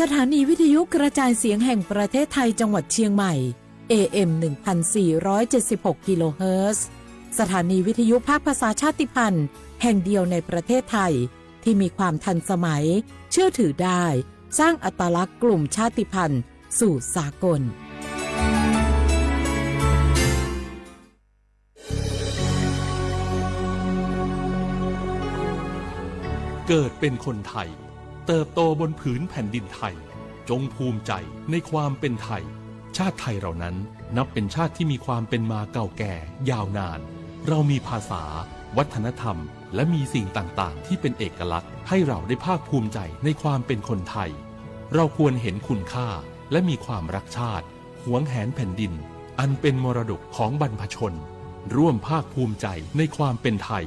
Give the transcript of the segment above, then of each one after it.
สถานีวิทยุกระจายเสียงแห่งประเทศไทยจังหวัดเชียงใหม่ เอ เอ็ม หนึ่งพันสี่ร้อยเจ็ดสิบหก กิโลเฮิรตซ์ สถานีวิทยุภาคภาษาชาติพันธุ์แห่งเดียวในประเทศไทย ที่มีความทันสมัย เชื่อถือได้ สร้างอัตลักษณ์กลุ่มชาติพันธุ์สู่สากล เกิดเป็นคนไทย เติบโตบนผืนแผ่นดินไทย จงภูมิใจในความเป็นไทย ชาติไทยเรานั้นนับเป็นชาติที่มีความเป็นมาเก่าแก่ยาวนาน เรามีภาษา วัฒนธรรม และมีสิ่งต่างๆ ที่เป็นเอกลักษณ์ ให้เราได้ภาคภูมิใจในความเป็นคนไทย เราควรเห็นคุณค่า และมีความรักชาติ หวงแหนแผ่นดิน อันเป็นมรดกของบรรพชน ร่วมภาคภูมิใจในความเป็นไทย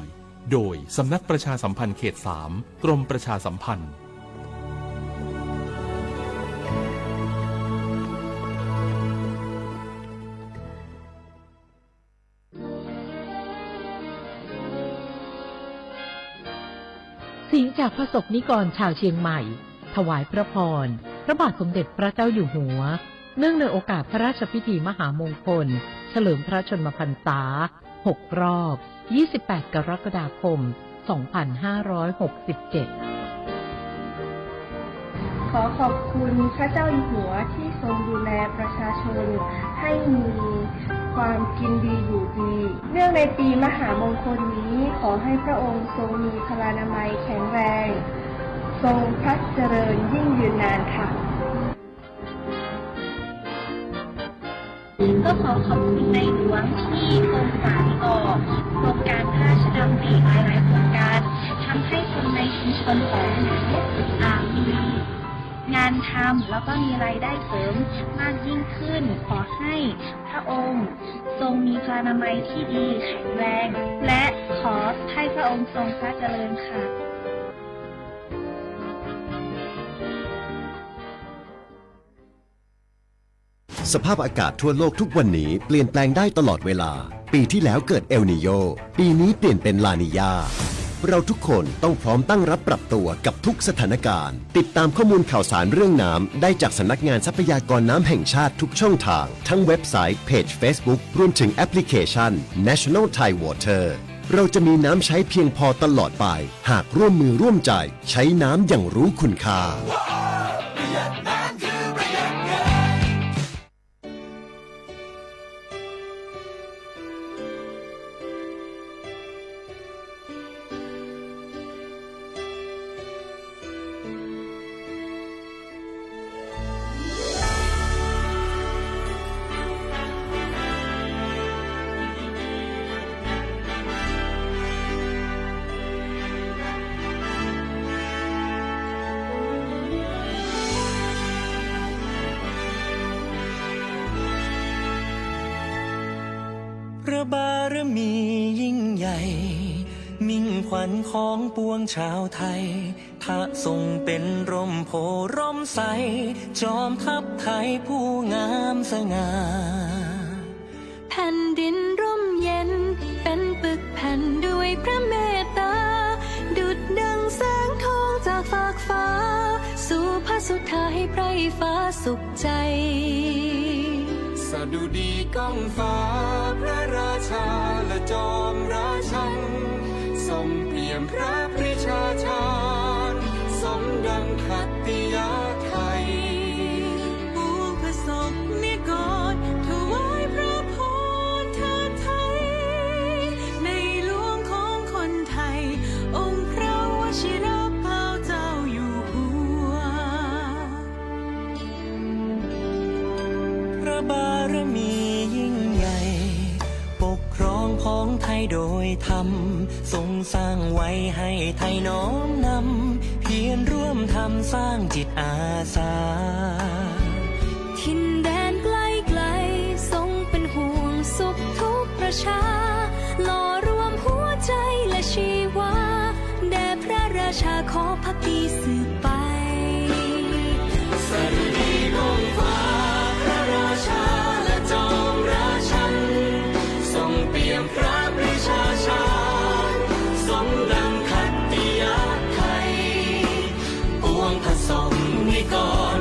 โดยสำนักประชาสัมพันธ์เขตสาม กรมประชาสัมพันธ์ เสียงจากพระสงฆ์นิกรชาวเชียงใหม่ ถวายพระพร พระบาทสมเด็จพระเจ้าอยู่หัว เนื่องในโอกาสพระราชพิธีมหามงคล เฉลิมพระชนมพรรษา หก รอบ ยี่สิบแปด กรกฎาคม สองพันห้าร้อยหกสิบเจ็ด ขอขอบคุณพระเจ้าอยู่หัวที่ทรงดูแลประชาชนให้มีความกินดีอยู่ดี เนื่องในปีมหามงคลนี้ ขอให้พระองค์ทรงมีพลานามัยแข็งแรง ทรงพระเจริญยิ่งยืนนานค่ะ ก็ขอขอบคุณในหลวงที่ทรงสานต่อโครงการพระราชดำริหลายๆ โครงการ ทำให้คนในชุมชนของหนู อ่า มีงานทำ แล้วก็มีรายได้เสริมมากยิ่งขึ้น ขอให้พระองค์ทรงมีพลานามัยที่ดีแข็งแรง และขอให้พระองค์ทรงพระเจริญค่ะ สภาพอากาศทั่วโลกทุกวันนี้เปลี่ยนแปลงได้ตลอดเวลา ปีที่แล้วเกิดเอลนีโญ ปีนี้เปลี่ยนเป็นลานีญา เราทุกคนต้องพร้อมตั้งรับปรับตัวกับทุกสถานการณ์ ติดตามข้อมูลข่าวสารเรื่องน้ำได้จากสำนักงานทรัพยากรน้ำแห่งชาติทุกช่องทาง ทั้งเว็บไซต์ เพจ Facebook รวมถึงแอปพลิเคชัน National Thai Water เราจะมีน้ำใช้เพียงพอตลอดไป หากร่วมมือร่วมใจใช้น้ำอย่างรู้คุณค่า พระบารมียิ่งใหญ่ มิ่งขวัญของปวงชาวไทย พระทรงเป็นร่มโพธิ์ร่มไทร จอมทัพไทยผู้งามสง่า แผ่นดินร่มเย็น เป็นปึกแผ่นด้วยพระเมตตา ดุจดังแสงทองจากฟากฟ้า สู่พระสุธาให้ไพร่ฟ้าสุขใจ สดุดีก้องฟ้า พระราชาและจอมราชัน ทรงเปี่ยมพระปรีชาญาณ สมดังขัตติยะไทย ปวงพระสงฆ์นิกร ถวายพระพรเทิดไทย ในหลวงของคนไทย องค์พระวชิรเกล้าเจ้าอยู่หัว พระบารมียิ่งใหญ่ ปกครองของไทยโดยธรรม ทรงสร้างไว้ให้ไทยน้อมนำ เพียรร่วมทำสร้างจิตอาสา ถิ่นแดนไกลไกล ทรงเป็นห่วงสุขทุกประชา หล่อรวมหัวใจและชีวา แด่พระราชาขอภักดีสืบไป สดุดีก้องฟ้า พระราชาและจอมราชัน ทรงเปี่ยมพระปรีชาญาณ สมดังขัตติยะไทย ปวงพระสงฆ์นิกร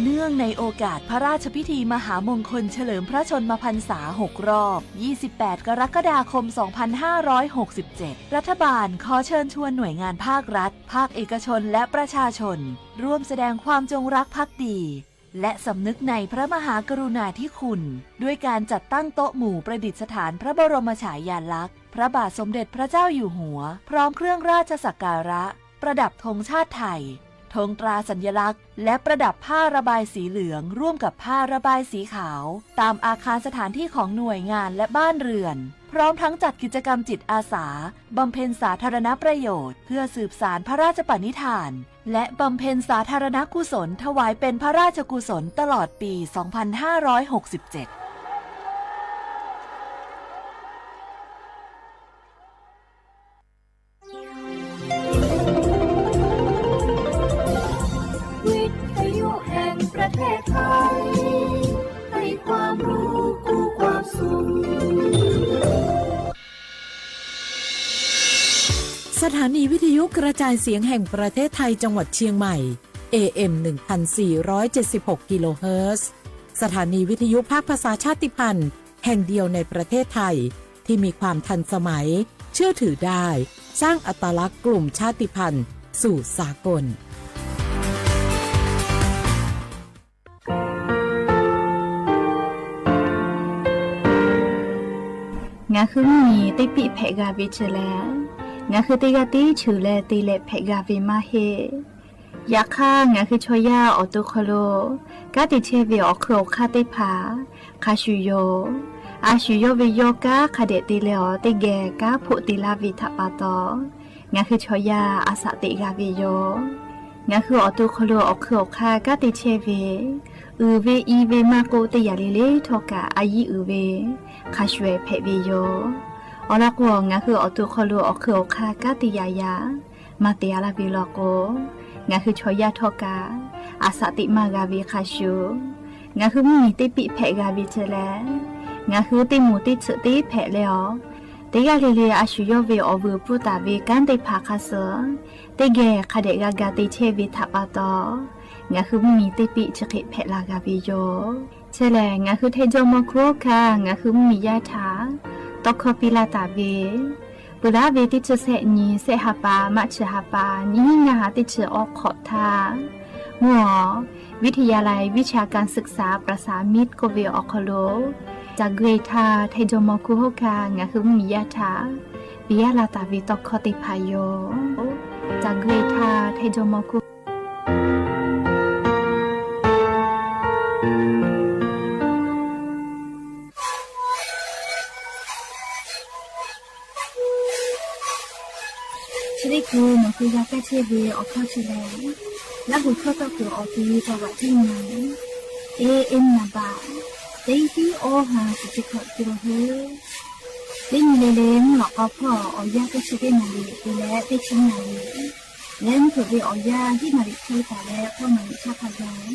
เนื่องในโอกาสพระราชพิธีมหามงคลเฉลิมพระชนมพรรษาหกรอบ ยี่สิบแปด กรกฎาคม สองพันห้าร้อยหกสิบเจ็ด รัฐบาลขอเชิญชวนหน่วยงานภาครัฐ ภาคเอกชน และประชาชน ร่วมแสดงความจงรักภักดี และสำนึกในพระมหากรุณาธิคุณ ด้วยการจัดตั้งโต๊ะหมู่ประดิษฐานพระบรมฉายาลักษณ์ พระบาทสมเด็จพระเจ้าอยู่หัว พร้อมเครื่องราชสักการะ ประดับธงชาติไทย ธงตราสัญลักษณ์ และประดับผ้าระบายสีเหลืองร่วมกับผ้าระบายสีขาว ตามอาคารสถานที่ของหน่วยงานและบ้านเรือน พร้อมทั้งจัดกิจกรรมจิตอาสา บำเพ็ญสาธารณประโยชน์ เพื่อสืบสานพระราชปณิธาน และบำเพ็ญสาธารณกุศลถวายเป็นพระราชกุศลตลอดปี สองพันห้าร้อยหกสิบเจ็ด วิทยุแห่งประเทศไทย ให้ความรู้คู่ความสุข สถานีวิทยุกระจายเสียงแห่งประเทศไทยจังหวัดเชียงใหม่ เอเอ็ม หนึ่งพันสี่ร้อยเจ็ดสิบหก กิโลเฮิรตซ์ สถานีวิทยุภาคภาษาชาติพันธุ์แห่งเดียวในประเทศไทย ที่มีความทันสมัย เชื่อถือได้ สร้างอัตลักษณ์กลุ่มชาติพันธุ์สู่สากล Ngaˬ hui mvuhˇmiˬ teˇ piˆ hpehꞈ g'a ve chi lehˬ, ngaˬ hui teˇ g'aˇ tiˉ cheuˬ leh te leh hpehꞈ g'a ve maˇ heˆ. Yaꞈ hk'aˇ, ngaˬ hui chaw yaˇ awˬ to hk'aw lo kanˉ te chehˇ ve awˬ hk'eun awˬ hk'aˇ teˇ hpaˍ hk'a shuˍ yoˬ. A shuˍ yawˇ ve yawˇ kanˉ hk'a dehꞈ te leh awˬ teˇ geh kanˉ hpoˆ te laˇ ve htaꞈ pa taw, ngaˬ hui chaw yaˇ a shaꞈ teꞈ g'a ve yoˬ. Ngaˬ hui awˬ to hk'aw lo awˬ hk'eun awˬ hk'aˇ kanˉ te chehˇ ve, uiˍ ve i ve maˇ k'oˆ, teˇ yanˇ le le htawˇ kaꞈ a yiˉ uiˍ ve hk'a shuˍ ehˍ hpehꞈ ve yoˬ. Awˬ lawn k'o, ngaˬ hui awˬ to hk'aw lo awˬ hk'eun awˬ hk'aˇ kanˉ te yaꞈ yaꞈ maˇ te a laˇ ve law k'o, ngaˬ hui chaw yaˇ htawˇ kaꞈ a shaꞈ teꞈ maˇ g'a ve hk'a shuˍ, ngaˬ hui mvuhˇmiˬ teˇ piˆ hpehꞈ g'a ve chi lehˬ, ngaˬ hui teˇ moˍ teˇ tsuhꞈ teˇ hpehꞈ leh awˬ, teˇ g'aˇ le le a shuˍ yawˇ ve awˬ vuiˬ pfuhˇ taˍ ve kanˉ teˇ hpaˍ hk'a suh teˇ geh hk'a dehꞈ g'a ga te chehˇ ve htaꞈ pa taw, ngaˬ hui mvuhˇmiˬ teˇ piˆ chi hk'e hpehꞈ la g'a ve yoˬ. Chi lehˬ, ngaˬ hui Htaiˇ jawˇmawˇ hkunˉ hawˉ hkanˇ ngaˬ hui mvuhˇmiˬ yaˇ htaꞈ tawˇ hkawˇ piˇ laˇ taˍ ve, peuˬ laˇ ve teˇ chi sehˆ nyi sehˆ ha pa maˇ chi ha pa nyiˇ hinˉ ngaˇ ha teˇ chi awˬ hk'awꞈ htaˇ, mvuhˇ awˬ วิทยาลัยวิชาการศึกษาประสานมิตร k'oˆ ve awˬ hk'aw lo, caˬ gui htaˇ Htaiˇ jawˇmawˇ hkunˉ hawˉ hkanˇ ngaˬ hui mvuhˇmiˬ yaˇ htaꞈ piˇ laˇ taˍ ve tawˇ hkawˇ teˇ hpaˍ yoˬ. Caˬ gui htaˇ Htaiˇ jawˇmawˇ hkunˉ Chi teˇ hkui nawˬ hui g'a kaˇ chehˇ ve awˬ hkawˇ chi lehˬ, Laˇ huˍ hkawˇ tawˇ kuiˬ awˬ ti taw vaꞈ tiˉ nyi, A M naˍ baꞈ teˇ hiˉ awˇ ha shiˍ chi hkawꞈ kilohertz. Teˇ nyi le le mvuhˇ lawꞈ k'aw hpawˇ awˬ yanˇ teˇ chi teˇ naˍ riˍ te leh teˇ chi naˍ riˍ leh mvuhˇ hpeuꞈ ve awˬ yanˇ hiˉ naˍ riˍ hk'e taˍ leh k'awˇ naˍ riˍ chaˇ hk'a gaˬ.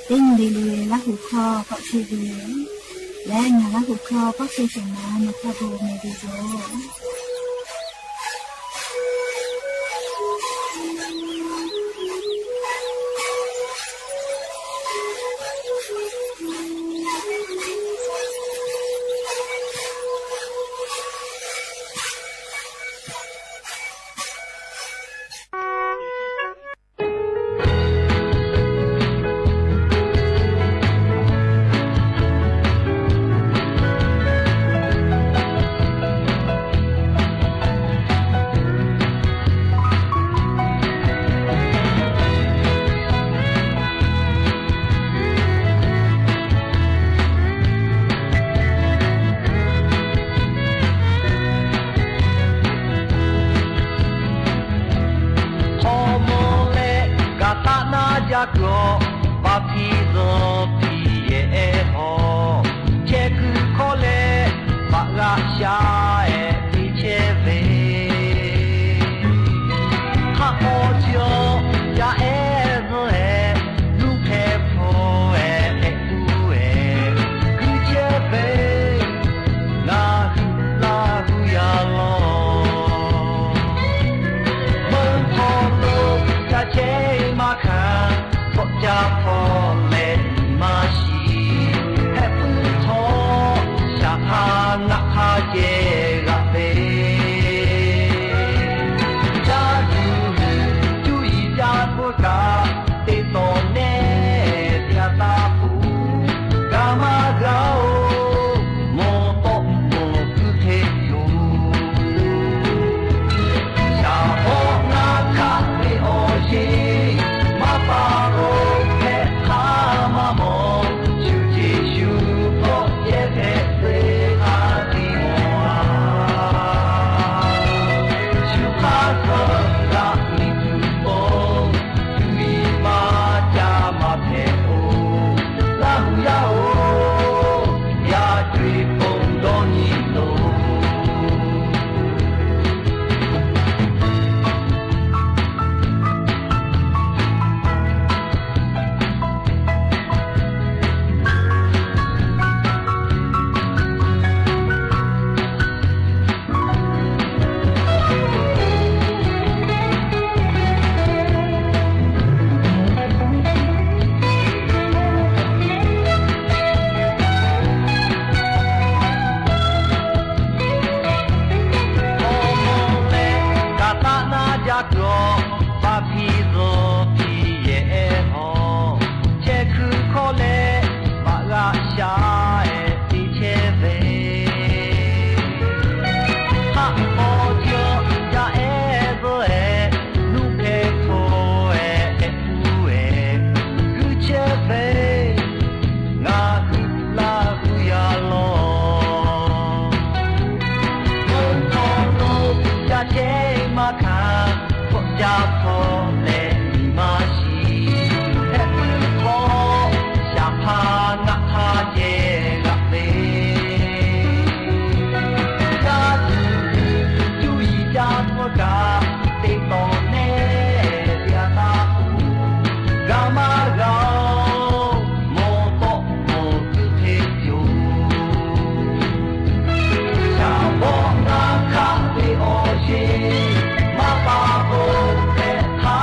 Teˇ nyi le le Laˇ huˍ hkawˇ tawˆ chehˇ ve leh ngaˬ Laˇ huˍ hkawˇ tawˆ chehˇ shehˍ ma nawˬ hk'a bon meh ve yoˬ. Hk'aw mawˇ leh gaˬ taˆ naˉ jaˇ kuiˬ awˬ, baˆ hpiˇ zuhꞈ hpiˇ yehˬ ehˉ hawˬ, chehˇ kuiˬ hkawˇ leh baꞈ g'a sha ehˉ te chehˇ ve, hk'aˆ k'aw chi awˬ ca ehˉ zuhˆ ehˉ, nuˇ hk'e hpawˇ ehˉ hpehꞈ tuˬ ehˉ, kuiˬ chehˇ ve ngaˬ hui Laˇ huˍ yaˇ lawˬ. Meuˇ hk'aw lo ca chehˇ maˇ hkanˍ, k'awꞈ ca hpawˇ Yaˇ hkawˇ leh nyi ma shiˍ, hpehꞈ puiˉ hk'aw shaˍ hk'aˇ ngaˆ hk'aˇ yehˬ g'aꞈ ve, yaˇ tuˬ tuˬ cuˇ yiˍ jaˇ hkawˇ kaꞈ, teˇ tawˍ nehˇ te a taˇ k'oˍ, g'a maˇ g'a-oˬ, mawˬ tawˆ mawˬ kuiˬ hk'e yoˬ. Shaˍ bawˆ ngaˇ hk'aˇ ve awˬ sheˍ, maˇ pa k'o hpehꞈ hk'a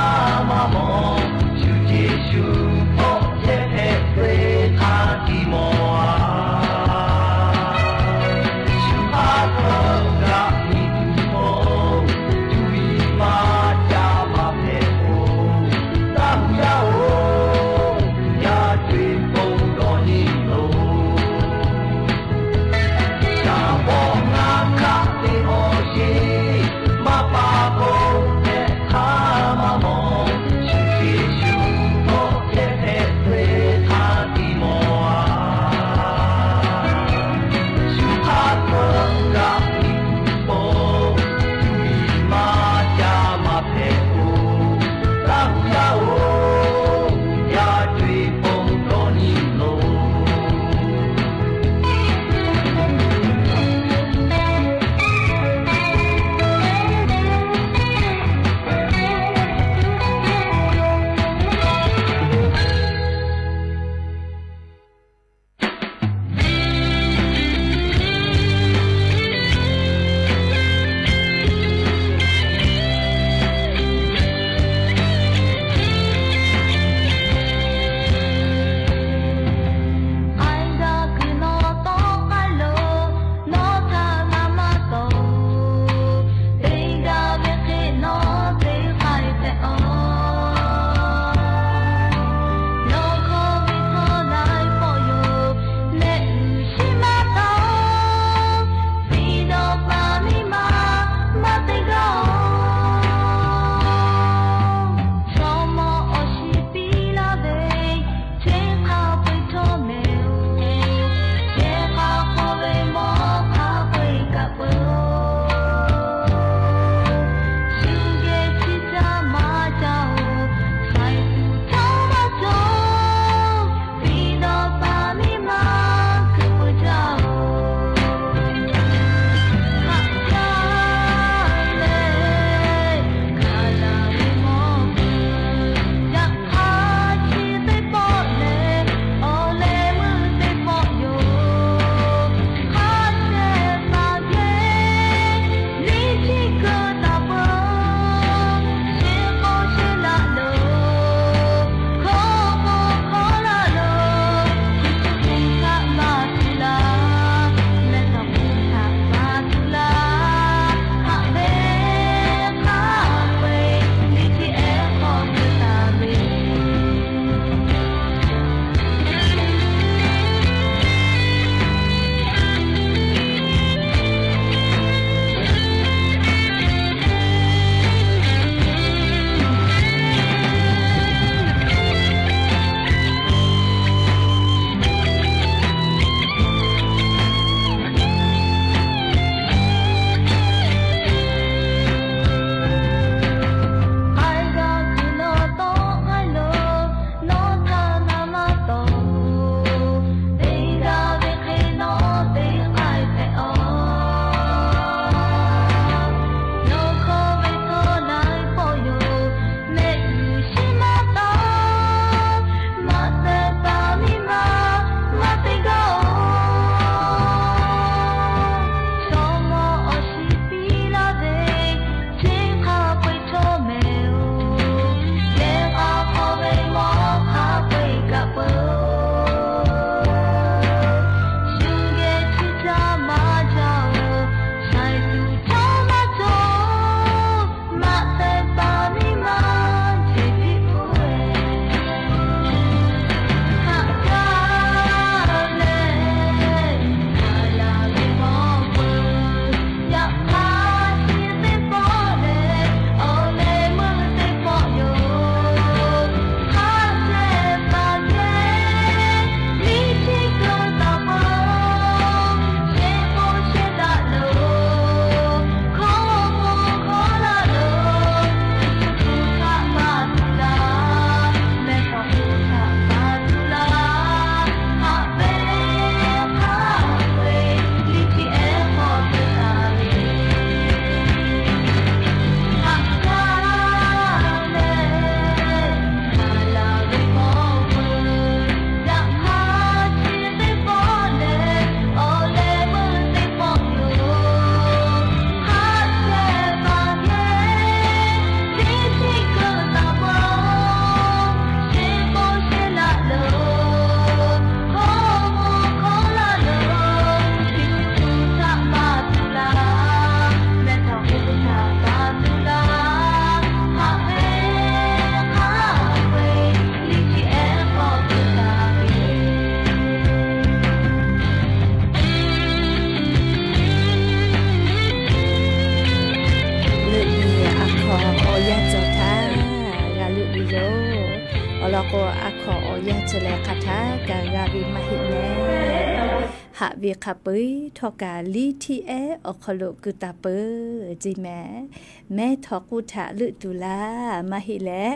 k'o, a hkaw awˬ yanˇ chi leh hk'a htaˇ kaꞈ g'a ve maˇ heˆ mehˍ. Haꞈ ve hk'a peu-eˬ htawˇ kaꞈ liˇ htiˆ ehˉ awˬ hk'aw lo keu taˍ peuˬ ceˇ mehˍ. Mehˇ htaw k'oˆ htaꞈ leuˆ tuˬ laˇ maˇ heˆ leh,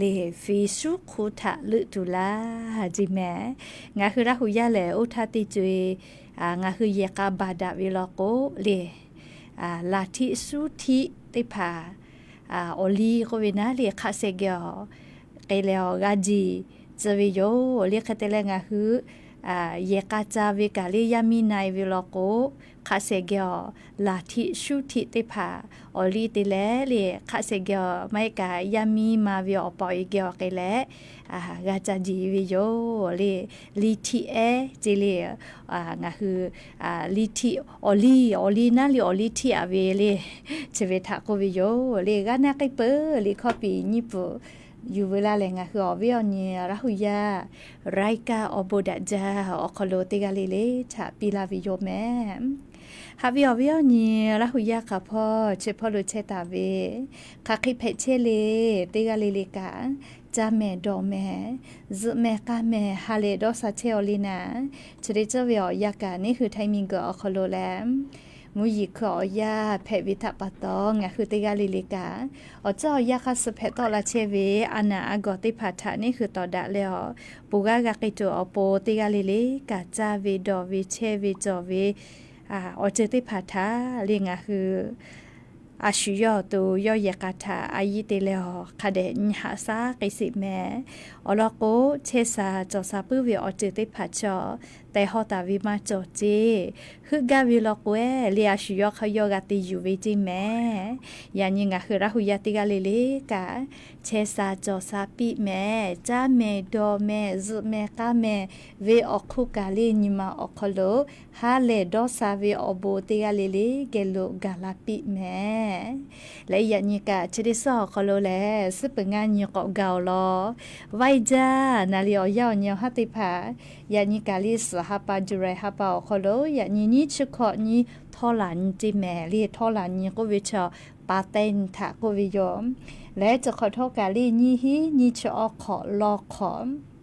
le, fiˍ shuˉ hk'oˆ htaꞈ leuˆ tuˬ laˇ ceˇ mehˍ. Ngaˬ hui Laˇ hu yaˇ lehˬ, oˇ htaˇ teˇ co-e ngaˬ hui yehˬ k'a baˬ daꞈ ve law k'o, le, laˬ htiˆ shuˉ htiˆ teˇ hpaˍ awˬ liˇ k'oˆ ve naˉ le, hk'aˆ sheh geh awˬ k'e leh awˬ g'a jiˬ tcuh ve yoˬ le. Hk'e te leh ngaˬ hui yehˬ k'a ca ve kaꞈ le yaˇ miˇ na-e ve law k'o, hk'aˆ sheh geh awˬ laˬ htiˆ shuˉ htiˆ teˇ hpaˍ awˬ liˇ te leh le, hk'aˆ sheh geh awˬ maˇ heˆ kaꞈ yaˇ miˇ ma ve awˬ pa awˬ e geh awˬ k'e leh g'a ca jiˬ ve yoˬ le. Liˇ htiˆ ehˉ ceˇ le, ngaˬ hui liˇ htiˆ awˬ liˇ, awˬ liˇ naˉ le awˬ liˇ htiˆ aꞈ ve le, chi ve htaꞈ k'oˆ ve yoˬ le. G'aˇ naˆ k'eˇ peuˬ liꞈ hkawˇ piˍ nyiˇ peuˬ yuˬ veu laˇ lehˬ, ngaˬ hui awˬ viˉ awˬ nyi Laˇ hu yaˇ รายการ awˬ bon daꞈ jaˇ awˬ hk'aw lo teˇ g'aˇ le le htaꞈ piˇ laˇ ve yoˬ mehˍ. Haꞈ ve awˬ viˉ awˬ nyi Laˇ hu yaˇ hk'aˬ hpawˇ chi hpawˇ lo chehˇ taˍ ve, hk'aˬ hk'e hpehꞈ chehˇ le, teˇ g'aˇ le le kaꞈ caˇ mehˍ dawˬ mehˍ, zuhꞈ mehˍ k'aˇ mehˍ, ha lehˬ dawˇ sha chehˇ aw le naˍ, chi te cawˇ ve awˬ yanˇ kaꞈ neˇ hui htaiˇ miˬ guiˬ awˬ hk'aw lo leh mvuhˇ yeˬ hkui awˬ yanˇ hpehꞈ ve htaꞈ pa taw, ngaˬ hui teˇ g'aˇ le le kaꞈ awˬ ceuˬ awˬ yanˇ hk'aˇ suh hpehꞈ tawˆ la chehˇ ve a naˍ a gawˬ teˇ hpaˍ htaꞈ neˇ hui tawˍ daꞈ leh awˬ, pon g'aˇ g'a k'ai tuˬ awˬ pon teˇ g'aˇ le le kaꞈ caˇ ve dawˬ ve chehˇ ve cawˬ ve awˬ ceuˬ teˇ hpaˍ htaꞈ le ngaˬ hui a shu yawˇ awˬ to yawˇ yehˬ k'a htaꞈ a yiˇ te leh awˬ hk'a dehꞈ nyi haꞈ shaˉ k'ai sheˍ mehˍ. Awˬ lawn k'o, chehˇ sha cawˬ sha puiˉ ve awˬ ceuˬ teˇ hpaˍ chaw tehˬ hawˇ taˍ ve maˇ cawˬ ceˇ. Heuˆ gaˇ ve law k'o-e le, a shu yawˇ hk'a yawˇ g'a te yuˬ ve ceˇ mehˍ. Yaꞈ nyi ngaˬ hui Laˇ hu yaˇ teˇ g'aˇ le le kaꞈ chehˇ sha cawˬ sha piˇ mehˍ, caˇ mehˍ dawˬ mehˍ, zuhꞈ mehˍ k'aˇ mehˍ ve awˬ hk'oˆ kaꞈ le nyi ma awˬ hk'aw lo ha lehˬ dawˇ sha ve awˬ bon teˇ g'aˇ le le geh lo gaˬ la piˇ mehˍ. Leh yaꞈ nyi kaꞈ chi teˇ suhˉ awˬ hk'aw lo lehˬ, suhˉ peuˬ ngaˇ nyi k'awꞈ gaˬ awˬ lawn, vaiˇ jaˇ naˍ riˍ awˬ yanˇ awˬ nyi awˬ haˉ teˇ hpaˍ, yaꞈ nyi kaꞈ le suhˍ ha pa July ha pa awˬ hk'aw lo yaꞈ nyi nyiˇ chi hkawꞈ nyi htawˇ laˬ nyi ceˇ mehˍ. Le htawˇ laˬ nyi k'oˆ ve chaw pa teh nyi htaꞈ k'oˆ ve yoˬ. Leh chi hk'awꞈ htawˇ kaꞈ le nyiˇ hinˉ nyiˇ chi awˬ hk'awꞈ law hk'awꞈ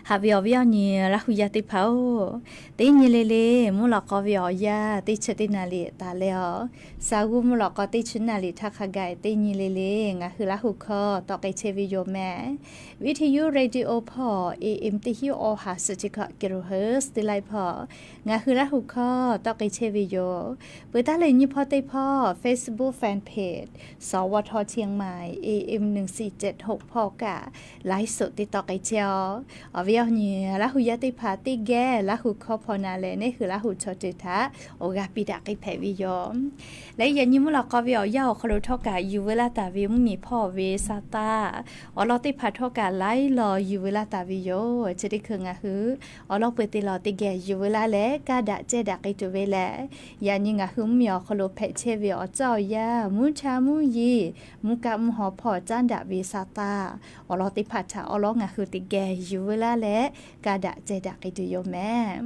Haꞈ ve awˬ viˉ awˬ nyi Laˇ hu yaˇ teˇ hpaˍ-oˬ, teˇ nyi le le mvuhˇ lawꞈ k'aw ve awˬ yanˇ teˇ chi teˇ naˍ riˍ taˍ leh awˬ, sa g'uˇ mvuhˇ lawꞈ k'aw teˇ chi naˍ riˍ htaˇ hk'a gaˬ teˇ nyi le le ngaˬ hui Laˇ hu hkawˇ tawˆ k'ai chehˇ ve yoˬ mehˍ. Viˇ hti yuˇ radio hpawˇ A M teˇ hinˉ awˬ ha suhˍ chi hkawꞈ kilohertz teˇ laiˉ hpawˇ ngaˬ hui Laˇ hu hkawˇ tawˆ k'ai chehˇ ve yoˬ. Peuˬ taˉ leh nyi hpawˇ teˇ hpawˇ Facebook fan page สวท เชียงใหม่ A M หนึ่งสี่เจ็ดหก hpawˇ kaꞈ live show teˇ tawˆ k'ai chehˇ-oˬ. Awˬ viˉ awˬ nyi Laˇ hu yaˇ teˇ hpaˍ teˇ geh Laˇ hu hkawˇ hpaw na leh neˇ hui Laˇ hu chaw ceuˬ htaꞈ awˬ g'aˇ piˇ daꞈ k'ai hpehꞈ ve yoˬ. Leh yaꞈ nyi mvuhˇ lawꞈ k'aw ve awˬ yanˇ awˬ hk'aw lo htawˇ kaꞈ yuˬ veu laˇ taˍ ve mvuhˇmiˬ hpawˇ ve sa taˇ awˬ lawn teˇ hpaˍ htawˇ kaꞈ live law yuˬ veu laˇ taˍ ve yoˬ. Chi teˇ hkui ngaˬ hui awˬ lawn peu te lawˬ teˇ geh yuˬ veu laˇ leh kaˇ daꞈ cehˇ daꞈ k'ai tuˬ ve lehˬ, yaꞈ nyi ngaˬ hui mvuhˇmiˬ awˬ hk'aw lo hpehꞈ chehˇ ve awˬ ceuˬ awˬ yanˇ mvuhˇ cha mvuhˇ yeˬ mvuhˇ kaˆ mvuhˇ haw hpawˇ caˉ daꞈ ve sa taˇ awˬ lawn teˇ hpaˍ htaꞈ awˬ lawn ngaˬ hui teˇ geh yuˬ veu laˇ leh kaˇ daꞈ cehˇ daꞈ k'ai tuˬ yoˬ mehˍ.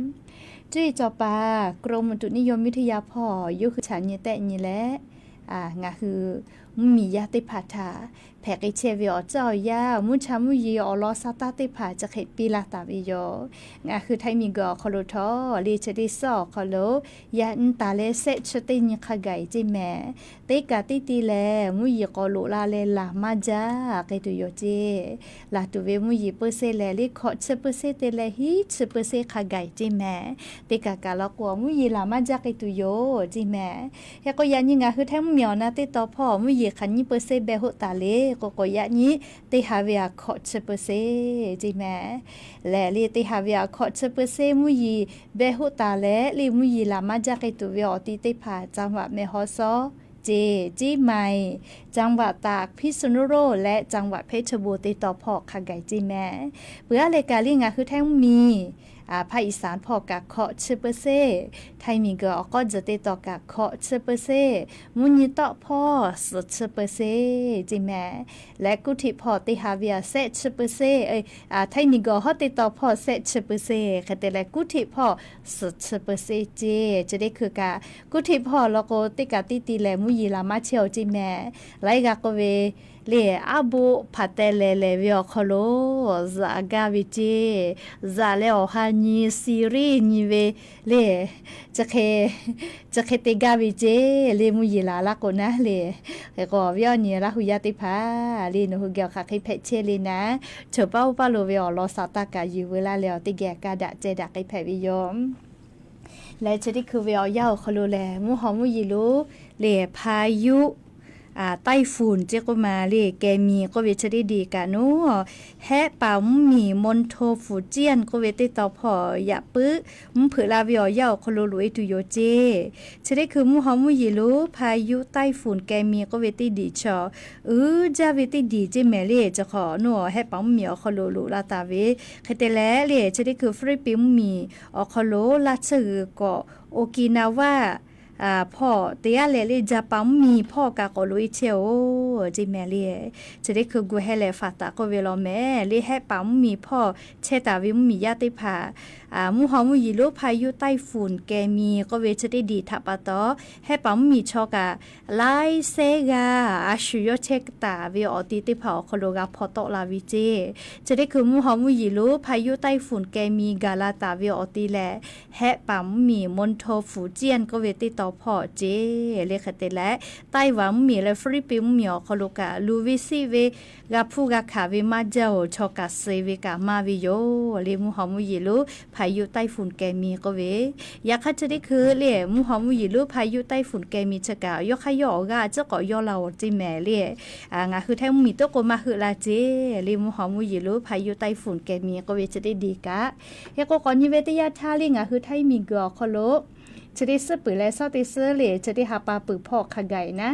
Cuˇ yiˍ cawˬ paˍ กรมอุตุนิยมวิทยา hpawˇ yawˇ hui chaꞈ nyi tehˆ nyi leh ngaˬ hui mvuhˇmiˬ yaˇ teˇ hpaˍ htaꞈ hpehꞈ k'ai chehˇ ve awˬ ceuˬ awˬ yanˇ mvuhˇ cha mvuhˇ yeˬ awˬ lawn sa taˇ teˇ hpaˍ chi hk'e piˇ laˇ taˍ ve yoˬ. Ngaˬ hui Htaiˇ miˬguiˬ awˬ hk'aw lo htawˇ le chi teˇ suhˉ awˬ hk'aw lo yaꞈ nyi taˍ leh shehˆ chi teˇ nyi hk'a gaˬ ceˇ mehˍ. Teˇ kaꞈ teˇ ti lehˬ mvuhˇ yeˬ k'awꞈ loꞈ la leh laˬ maˇ jaˇ k'ai tuˬ yoˬ ceˇ. Laˬ tuˬ ve mvuhˇ yeˬ เปอร์เซ็นต์ lehˬ le hkawꞈ chi เปอร์เซ็นต์ te leh hiˉ chi เปอร์เซ็นต์ hk'a gaˬ ceˇ mehˍ. Teˇ kaꞈ kaꞈ law k'o mvuhˇ yeˬ laˬ maˇ jaˇ k'ai tuˬ yoˬ ceˇ mehˍ. Hk'e k'o yaꞈ nyi ngaˬ hui Htaiˇ mvuhˇmiˬ awˬ na teˇ taw hpawˇ mvuhˇ yeˬ hk'aˬ nyiˇ เปอร์เซ็นต์ beh hoˆ taˍ le k'o k'o yaꞈ nyi teˇ ha ve aꞈ hkawꞈ chi เปอร์เซ็นต์ ceˇ mehˍ. Lehˬ le teˇ ha ve aꞈ hkawꞈ chi เปอร์เซ็นต์ mvuhˇ yeˬ beh hoˆ taˍ leh le mvuhˇ yeˬ laˬ maˇ jaˇ k'ai tuˬ ve awˬ ti teˇ hpaˍ จังหวัดแม่ฮ่องสอน ceˇ, เชียงใหม่ จังหวัดตาก พิษณุโลก leh จังหวัดเพชรบูรณ์ teˇ taw hpawˇ hk'a gaˬ ceˇ mehˍ. Peuˬ aˉ leh kaꞈ le ngaˬ hui Htaiˇ mvuhˇmiˬ ภาคอีสาน hpawˇ kaꞈ hkawꞈ chi เปอร์เซ็นต์, Htaiˇ miˬguiˬ awˬ k'awˇ tzuhˬ teˇ taw kaꞈ hkawꞈ chi เปอร์เซ็นต์, mvuhˇ nyi tawˆ hpawˇ suhˍ chi เปอร์เซ็นต์ ceˇ mehˍ. Leh kuˇ hteꞈ hpawˇ teˇ ha ve aꞈ shehˆ chi เปอร์เซ็นต์, Htaiˇ miˬguiˬ awˬ hawˉ teˇ taw hpawˇ shehˆ chi เปอร์เซ็นต์, hk'e te leh kuˇ hteꞈ hpawˇ suhˍ chi เปอร์เซ็นต์ ceˇ. Chi teˇ hkui kaꞈ kuˇ hteꞈ hpawˇ law k'o teˇ kaꞈ teˇ ti lehˬ mvuhˇ yeˬ laˬ maˇ chehˇ-oˬ ceˇ mehˍ. Laiˉ g'a k'oˆ ve le, aˉ boˆ hpaˍ teh lehˬ lehˬ ve awˬ hk'aw lo zaꞈ gaˇ ve ceˇ. Zaꞈ leh awˬ ha nyi si riˉ nyi ve le, chi hk'e te gaˇ ve ceˇ le, mvuhˇ yeˬ laˬ laˇ k'o naˉ le. Hk'e k'o, awˬ viˉ awˬ nyi Laˇ hu yaˇ teˇ hpaˍ le, nawˬ hui geh awˬ hk'aˬ hk'e hpehꞈ chehˇ le naˉ, chaw paˉ oˇ paˉ lo ve awˬ lawn sa taˇ kaꞈ yuˬ veu laˇ leh, awˬ teˇ geh ka daꞈ ceh daꞈ k'ai hpehꞈ ve yoˬ. Leh chi teˇ hkui ve awˬ yanˇ awˬ hk'aw lo lehˬ, mvuhˇ haw mvuhˇ yeˬ lo le, พายุ ใต้ฝุ่น ceˇ k'oˆ ma le, Kemi k'oˆ ve chi teˇ diˬ kaꞈ naˉ, hehˆ paˍ mvuhˇ miˬ มณฑลฝนเตี้ยน k'oˆ ve teˇ tawn hpawˇ yaꞈ puiˉ mvuhˇ hpeuꞈ la ve awˬ yanˇ awˬ hk'aw lo loꞈ e tuˬ yoˬ ceˇ. Chi teˇ hkui mvuhˇ haw mvuhˇ yeˬ lo พายุใต้ฝุ่น Kemi k'oˆ ve teˇ diˬ chaw uiˍ jaˇ ve teˇ diˬ ceˇ mehˍ le. Chi hk'awꞈ nawˉ hehˆ paˍ mvuhˇ miˬ awˬ hk'aw lo loꞈ la taˍ ve, hk'e te leh le, chi teˇ hkui Hpiˇliˇpiˆ mvuhˇ miˬ awˬ hk'aw lo laˇ tsuhˇ g'uiˬ k'awꞈ Okinawa hpawˇ te yaˇ leh le, Japan mvuhˇ miˬ hpawˇ kaꞈ k'awꞈ loꞈ e chehˇ oˬ ceˇ mehˍ le. Chi teˇ hkui gu heh leh faˍ taˍ k'oˆ ve law mehˍ le, hehˆ paˍ mvuhˇ miˬ hpawˇ chehˇ taˍ ve mvuhˇ miˬ yaˇ teˇ hpaˍ, mvuhˇ haw mvuhˇ yeˬ lo พายุใต้ฝุ่น Kemi k'oˆ ve chi teˇ diˬ htaꞈ pa taw, hehˆ paˍ mvuhˇ miˬ chaw kaꞈ laiˉ sehˉ g'aˇ a shu yawˇ chehˇ taˍ ve awˬ ti teˇ hpaˍ awˬ hk'aw lo g'a hpaw tawˆ la ve ceˇ. Chi teˇ hkui mvuhˇ haw mvuhˇ yeˬ lo พายุใต้ฝุ่น Kemi gaˬ la taˍ ve awˬ ti lehˬ, hehˆ paˍ mvuhˇ miˬ มณฑลฝนเตี้ยน k'oˆ ve teˇ tawn hpawˇ ceˇ le. Hk'e te leh, Taiwan mvuhˇ miˬ leh Hpiˇliˇpiˆ mvuhˇ miˬ awˬ hk'aw lo kaꞈ luˬ ve siˆ ve g'a hpuˇ g'a hkanˍ ve maˇ jaˇ oˬ, chaw kaꞈ suh ve kaꞈ maˇ ve yoˬ le, mvuhˇ haw mvuhˇ yeˬ lo พายุใต้ฝุ่น Kemi k'oˆ ve. Yaꞈ hk'aˇ chi teˇ hkui le, mvuhˇ haw mvuhˇ yeˬ lo พายุใต้ฝุ่น Kemi chi kaꞈ yawˇ hk'aˇ yawˇ awˬ g'aˇ a ciˉ k'awꞈ yawˇ la oˬ ceˇ mehˍ le. Ngaˬ hui Htaiˇ mvuhˇ miˬ toˉ k'o maˇ heuˆ la ceˇ le, mvuhˇ haw mvuhˇ yeˬ lo พายุใต้ฝุ่น Kemi k'oˆ ve chi teˇ diˬ kaꞈ. Hk'e k'o, k'awꞈ nyi ve teˇ yanˇ htaˇ le, ngaˬ hui Htaiˇ miˬ guiˬ awˬ hk'aw lo chi teˇ suhˉ peuˬ leh suhˉ teˇ suhˉ le, chi teˇ ha pa peuˬ hpawˇ hk'a gaˬ e naˉ,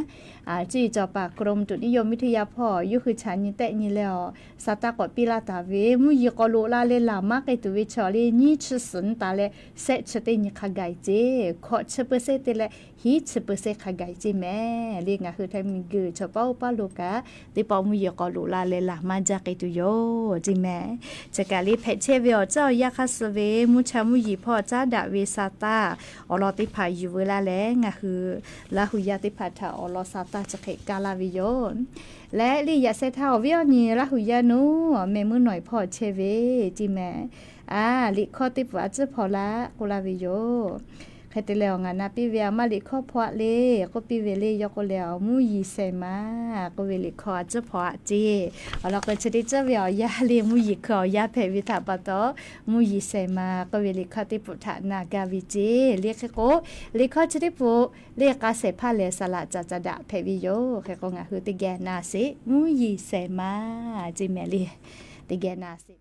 ceˇ cawˬ paˍ กรมอุตุนิยมวิทยา hpawˇ yawˇ hui chaꞈ nyi tehˆ nyi leh awˬ, sa taˇ k'awꞈ piˇ laˇ taˍ ve, mvuhˇ yeˬ k'awꞈ loꞈ la leh laˬ maˇ k'ai tuˬ ve chaw le, nyiˇ chi suhˍ nyi taˍ leh sehˆ chi teˇ nyi hk'a gaˬ e ceˇ. Hkawꞈ chi peuˬ sehˆ te leh hiˉ chi peuˬ sehˆ hk'a gaˬ e ceˇ mehˍ le. Ngaˬ hui Htaiˇ miˬ guiˬ chaw paˉ oˇ paˉ lo kaꞈ teˇ pawˆ mvuhˇ yeˬ k'awꞈ loꞈ la leh laˬ maˇ jaˇ k'ai tuˬ yoˬ ceˇ mehˍ. Chi kaꞈ le hpehꞈ chehˇ ve awˬ ceuˬ awˬ yanˇ hk'aˇ suh ve mvuhˇ cha mvuhˇ yeˬ hpawˇ caˉ daꞈ ve sa taˇ awˬ lawn teˇ hpaˍ yuˬ veu laˇ leh, ngaˬ hui Laˇ hu yaˇ teˇ hpaˍ htaꞈ awˬ lawn sa taˇ chi hk'e kaˇ laˇ ve yoˬ. Leh le yaꞈ sheh htaˇ awˬ viˉ awˬ nyi Laˇ hu yaˇ naˉ, meh muiˉ nawˬ e hpawˇ chehˇ ve ceˇ mehˍ. A, liꞈ hkawˇ teˇ pfuhˍ a ciˉ hpaw laˇ k'oˆ laˇ ve yoˬ. Hk'e te leh awˬ ngaˬ na piˇ ve a maˇ liꞈ hkawˇ hpaw aꞈ le k'oˆ piˇ ve le, yawˇ k'oˆ leh, mvuhˇ yeˬ shehˍ ma k'oˆ ve liꞈ hkawˇ a ciˉ hpaw aꞈ ceˇ. Awˬ lawn k'o chi teˇ ceuˬ ve awˬ yanˇ le, mvuhˇ yeˬ hkui awˬ yanˇ hpehꞈ ve htaꞈ pa taw, mvuhˇ yeˬ shehˍ ma k'oˆ ve liꞈ hkawˇ teˇ pfuhˍ htaꞈ na gaˇ ve ceˇ le. Hk'e k'o, liꞈ hkawˇ chi teˇ pfuhˍ le k'a shehˍ hpaˇ lehˬ, saˍ laꞈ caꞈ caꞈ daꞈ hpehꞈ ve yoˬ. Hk'e k'o, ngaˬ hui teˇ geh na sheˍ, mvuhˇ yeˬ shehˍ ma ceˇ mehˍ le. Teˇ geh na sheˍ.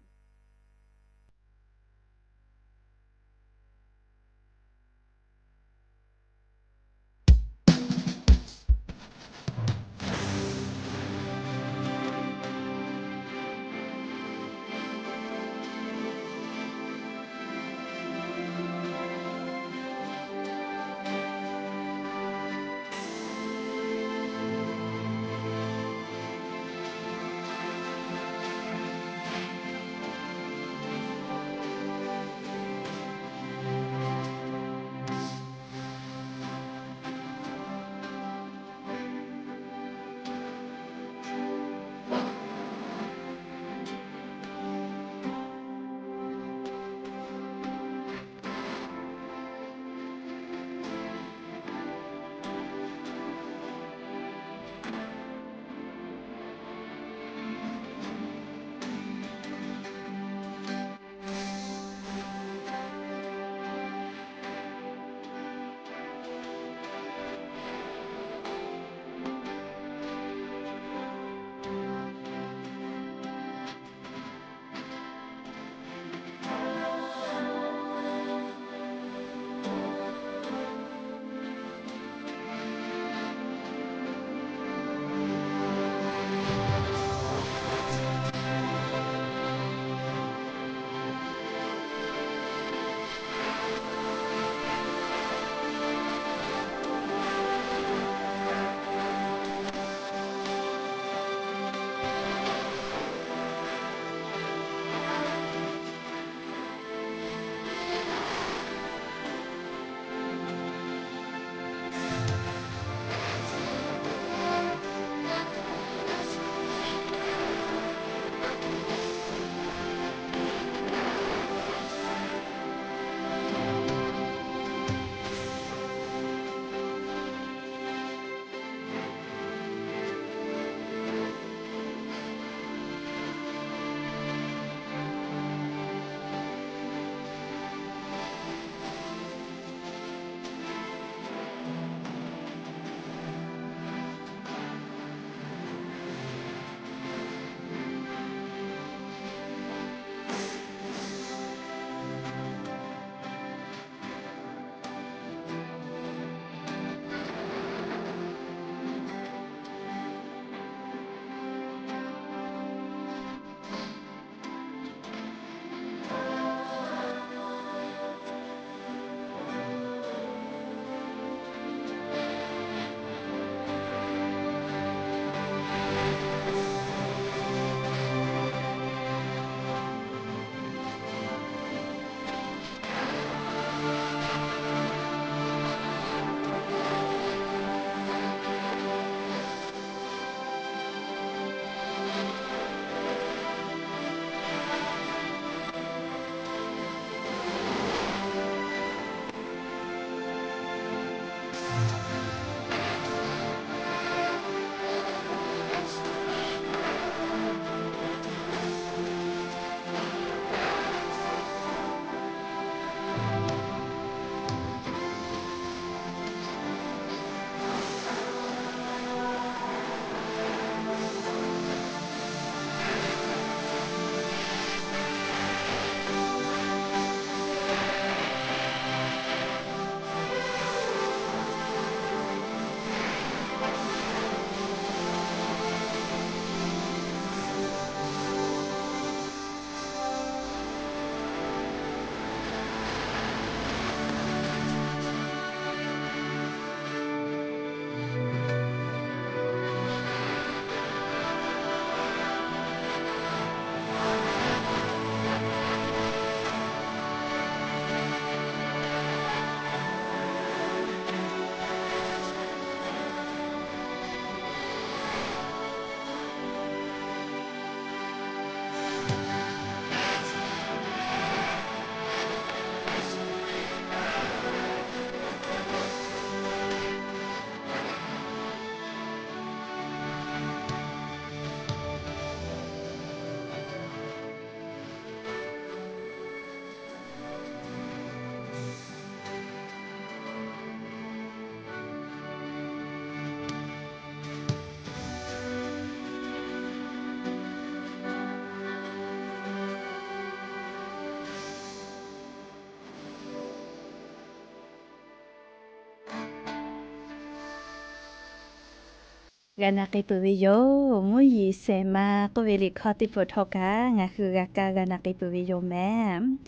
G'a na k'ai peuˬ ve yoˬ. Mvuhˇ yeˬ shehˍ ma k'oˆ ve liꞈ hkawˇ teˇ peuˬ htawˇ kaꞈ ngaˬ hui g'a kaˇ g'a na k'ai peuˬ ve yoˬ mehˍ.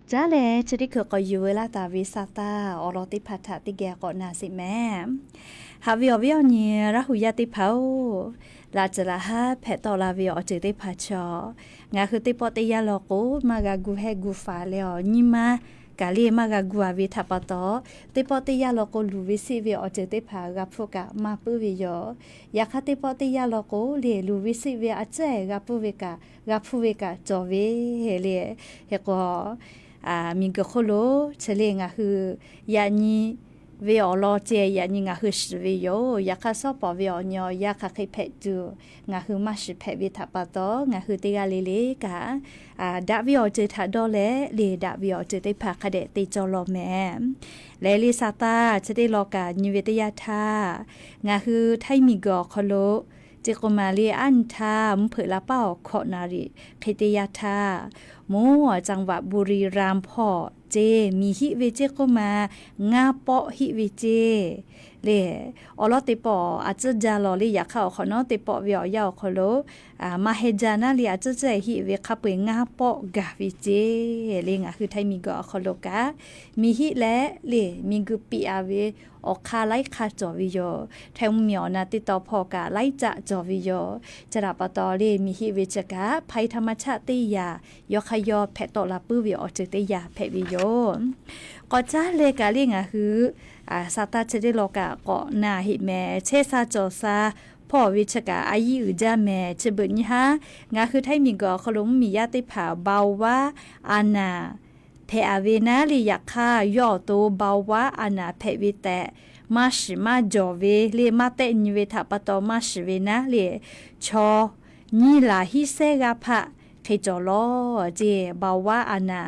Caˉ leh chi teˇ hkui k'awꞈ yuˬ veu laˇ taˍ ve sa taˇ awˬ lawn teˇ hpaˍ htaꞈ teˇ geh k'awꞈ na sheˍ mehˍ. Haꞈ ve awˬ viˉ awˬ nyi Laˇ hu yaˇ teˇ hpaˍ-oˬ, laꞈ ceuˬ laꞈ haˉ hpehꞈ tawˆ la ve awˬ ceuˬ teˇ hpaˍ chaw, ngaˬ hui teˇ pawˆ teˇ yanˇ law k'o maˇ g'a gu hehˇ gu faˍ leh awˬ nyi ma kaꞈ le maˇ g'a gu a ve htaꞈ pa taw, teˇ pawˆ teˇ yanˇ law k'o luˬ ve siˆ ve awˬ ceuˬ teˇ hpaˍ g'a hpfuhˇ kaꞈ maˇ puiˉ ve yoˬ. Yaꞈ hk'aˇ teˇ pawˆ teˇ yanˇ law k'o le luˬ ve siˆ ve a ciˉ g'a puiˉ ve kaꞈ g'a hpfuhˇ ve kaꞈ cawˬ ve le. Hk'e k'o, miˬguiˬ hk'oˆ lo chi le ngaˬ hui yaꞈ nyi ve awˬ lawn ceh yaꞈ nyi ngaˬ hui shiˍ ve yoˬ. Yaꞈ hk'aˇ shawˉ pawˍ ve awˬ nyi awˬ yanˇ hk'aˬ hk'e hpehꞈ tuˬ ngaˬ hui maˇ shiˍ hpehꞈ ve htaꞈ pa taw, ngaˬ hui teˇ g'aˇ le le kaꞈ daꞈ ve awˬ ceuˬ htaꞈ dawˇ leh le daꞈ ve awˬ ceuˬ teˇ hpaˍ hk'a dehꞈ te cawˇ law mehˍ. Leh le sa taˇ chi teˇ law kaꞈ nyi ve teˇ yanˇ htaˇ, ngaˬ hui Htaiˇ miˬguiˬ awˬ hk'aw lo ceˇ k'oˆ ma le aˉ nyi htaˇ mvuhˇ hpeuꞈ la paˉ awˬ hkawꞈ naˍ riˍ hk'e teˇ yanˇ htaˇ, mvuhˇ จังหวัดบุรีรัมย์ hpawˇ ceˇ miˬ hiˆ ve ceˇ k'oˆ ma ngaˇ pawˆ hiˆ ve ceˇ le. Awˬ lawn teˇ pawˆ a ciˉ jaˇ law le. Yaꞈ hk'aˇ awˬ hk'awꞈ nawˉ teˇ pawˆ ve awˬ yanˇ awˬ hk'aw lo maˇ heˆ jaˇ naˉ le a ciˉ ciˉ hiˆ ve hk'a peu-eˬ ngaˇ pawˆ gaˬ ve ceˇ le. Ngaˬ hui Htaiˇ miˬguiˬ awˬ hk'aw lo kaꞈ miˬ hiˆ leh le miˬguiˬ piꞈ a ve awˬ hk'aˇ laiˉ hk'aˇ cawˬ ve yoˬ. Htaiˇ mvuhˇmiˬ awˬ na teˇ taw hpawˇ kaꞈ laiˉ caˆ cawˬ ve yoˬ. Chi htaꞈ pa taw le miˬ hiˆ ve chi kaꞈ ภัยธรรมชาติ teˇ yanˇ yawˇ hk'aˇ yawˇ hpehꞈ tawˆ la puiˉ ve awˬ ceuˬ teˇ yanˇ hpehꞈ ve yoˬ. K'awꞈ caˉ leh kaꞈ le ngaˬ hui sa taˇ chi teˇ law kaꞈ k'awꞈ na heˆ mehˍ. Chehˇ sha cawˬ sha hpawˇ ve chi kaꞈ a yiˇ uiˍ jaˇ mehˍ. Chi beuꞈ nyi haˉ ngaˬ hui Htaiˇ miˬguiˬ awˬ hk'aw lo mvuhˇmiˬ yaˇ teˇ hpaˍ ภาวะอาหนา hpehꞈ a ve naˉ le. Yaꞈ hk'aˇ yawˇ awˬ to ภาวะอาหนา hpehꞈ ve tehꞈ maˇ shiˍ maˇ jawˬ ve le maˇ tehˆ nyi ve htaꞈ pa taw maˇ shiˍ ve naˉ le chaw nyiˇ laˬ hiˉ sehˉ g'aˇ hpaˆ hk'e cawˬ law ceˇ. ภาวะอาหนา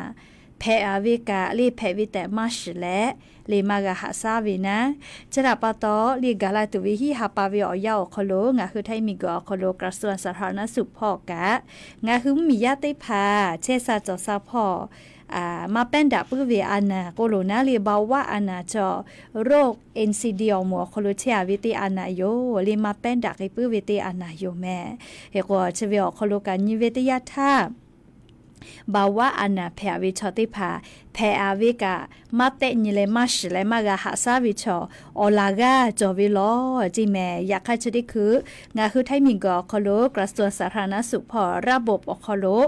hpehꞈ a ve kaꞈ le hpehꞈ ve tehꞈ maˇ shiˍ leh le maˇ g'a haꞈ shaˉ ve naˉ. Chi htaꞈ pa taw le gaˬ la tuˬ ve hiˉ ha pa ve awˬ yanˇ awˬ hk'aw lo ngaˬ hui Htaiˇ miˬguiˬ awˬ hk'aw lo กระทรวงสาธารณสุข hpawˇ kaꞈ ngaˬ hui mvuhˇmiˬ yaˇ teˇ hpaˍ chehˇ sha cawˬ sha hpawˇ maˇ แป้ง daꞈ puiˉ ve อาหนา k'oˆ lo naˉ le ภาวะอาหนา chaw โรค NCD awˬ moˍ awˬ hk'aw lo chehˇ a ve teˇ อาหนา yoˬ le maˇ แป้ง daꞈ k'ai puiˉ ve teˇ อาหนา yoˬ mehˍ. Hk'e k'o chi ve awˬ hk'aw lo kaꞈ nyi ve teˇ yanˇ htaˇ ภาวะอาหนา hpehꞈ a ve chaw teˇ hpaˍ hpehꞈ a ve kaꞈ maˇ tehˆ nyi leh maˇ shiˍ leh maˇ g'a haꞈ shaˉ ve chaw awˬ laˬ g'aˇ cawˬ ve law ceˇ mehˍ. Yaꞈ hk'aˇ chi teˇ hkui ngaˬ hui Htaiˇ miˬguiˬ awˬ hk'aw lo กระทรวงสาธารณสุข hpawˇ ระบบ awˬ hk'aw lo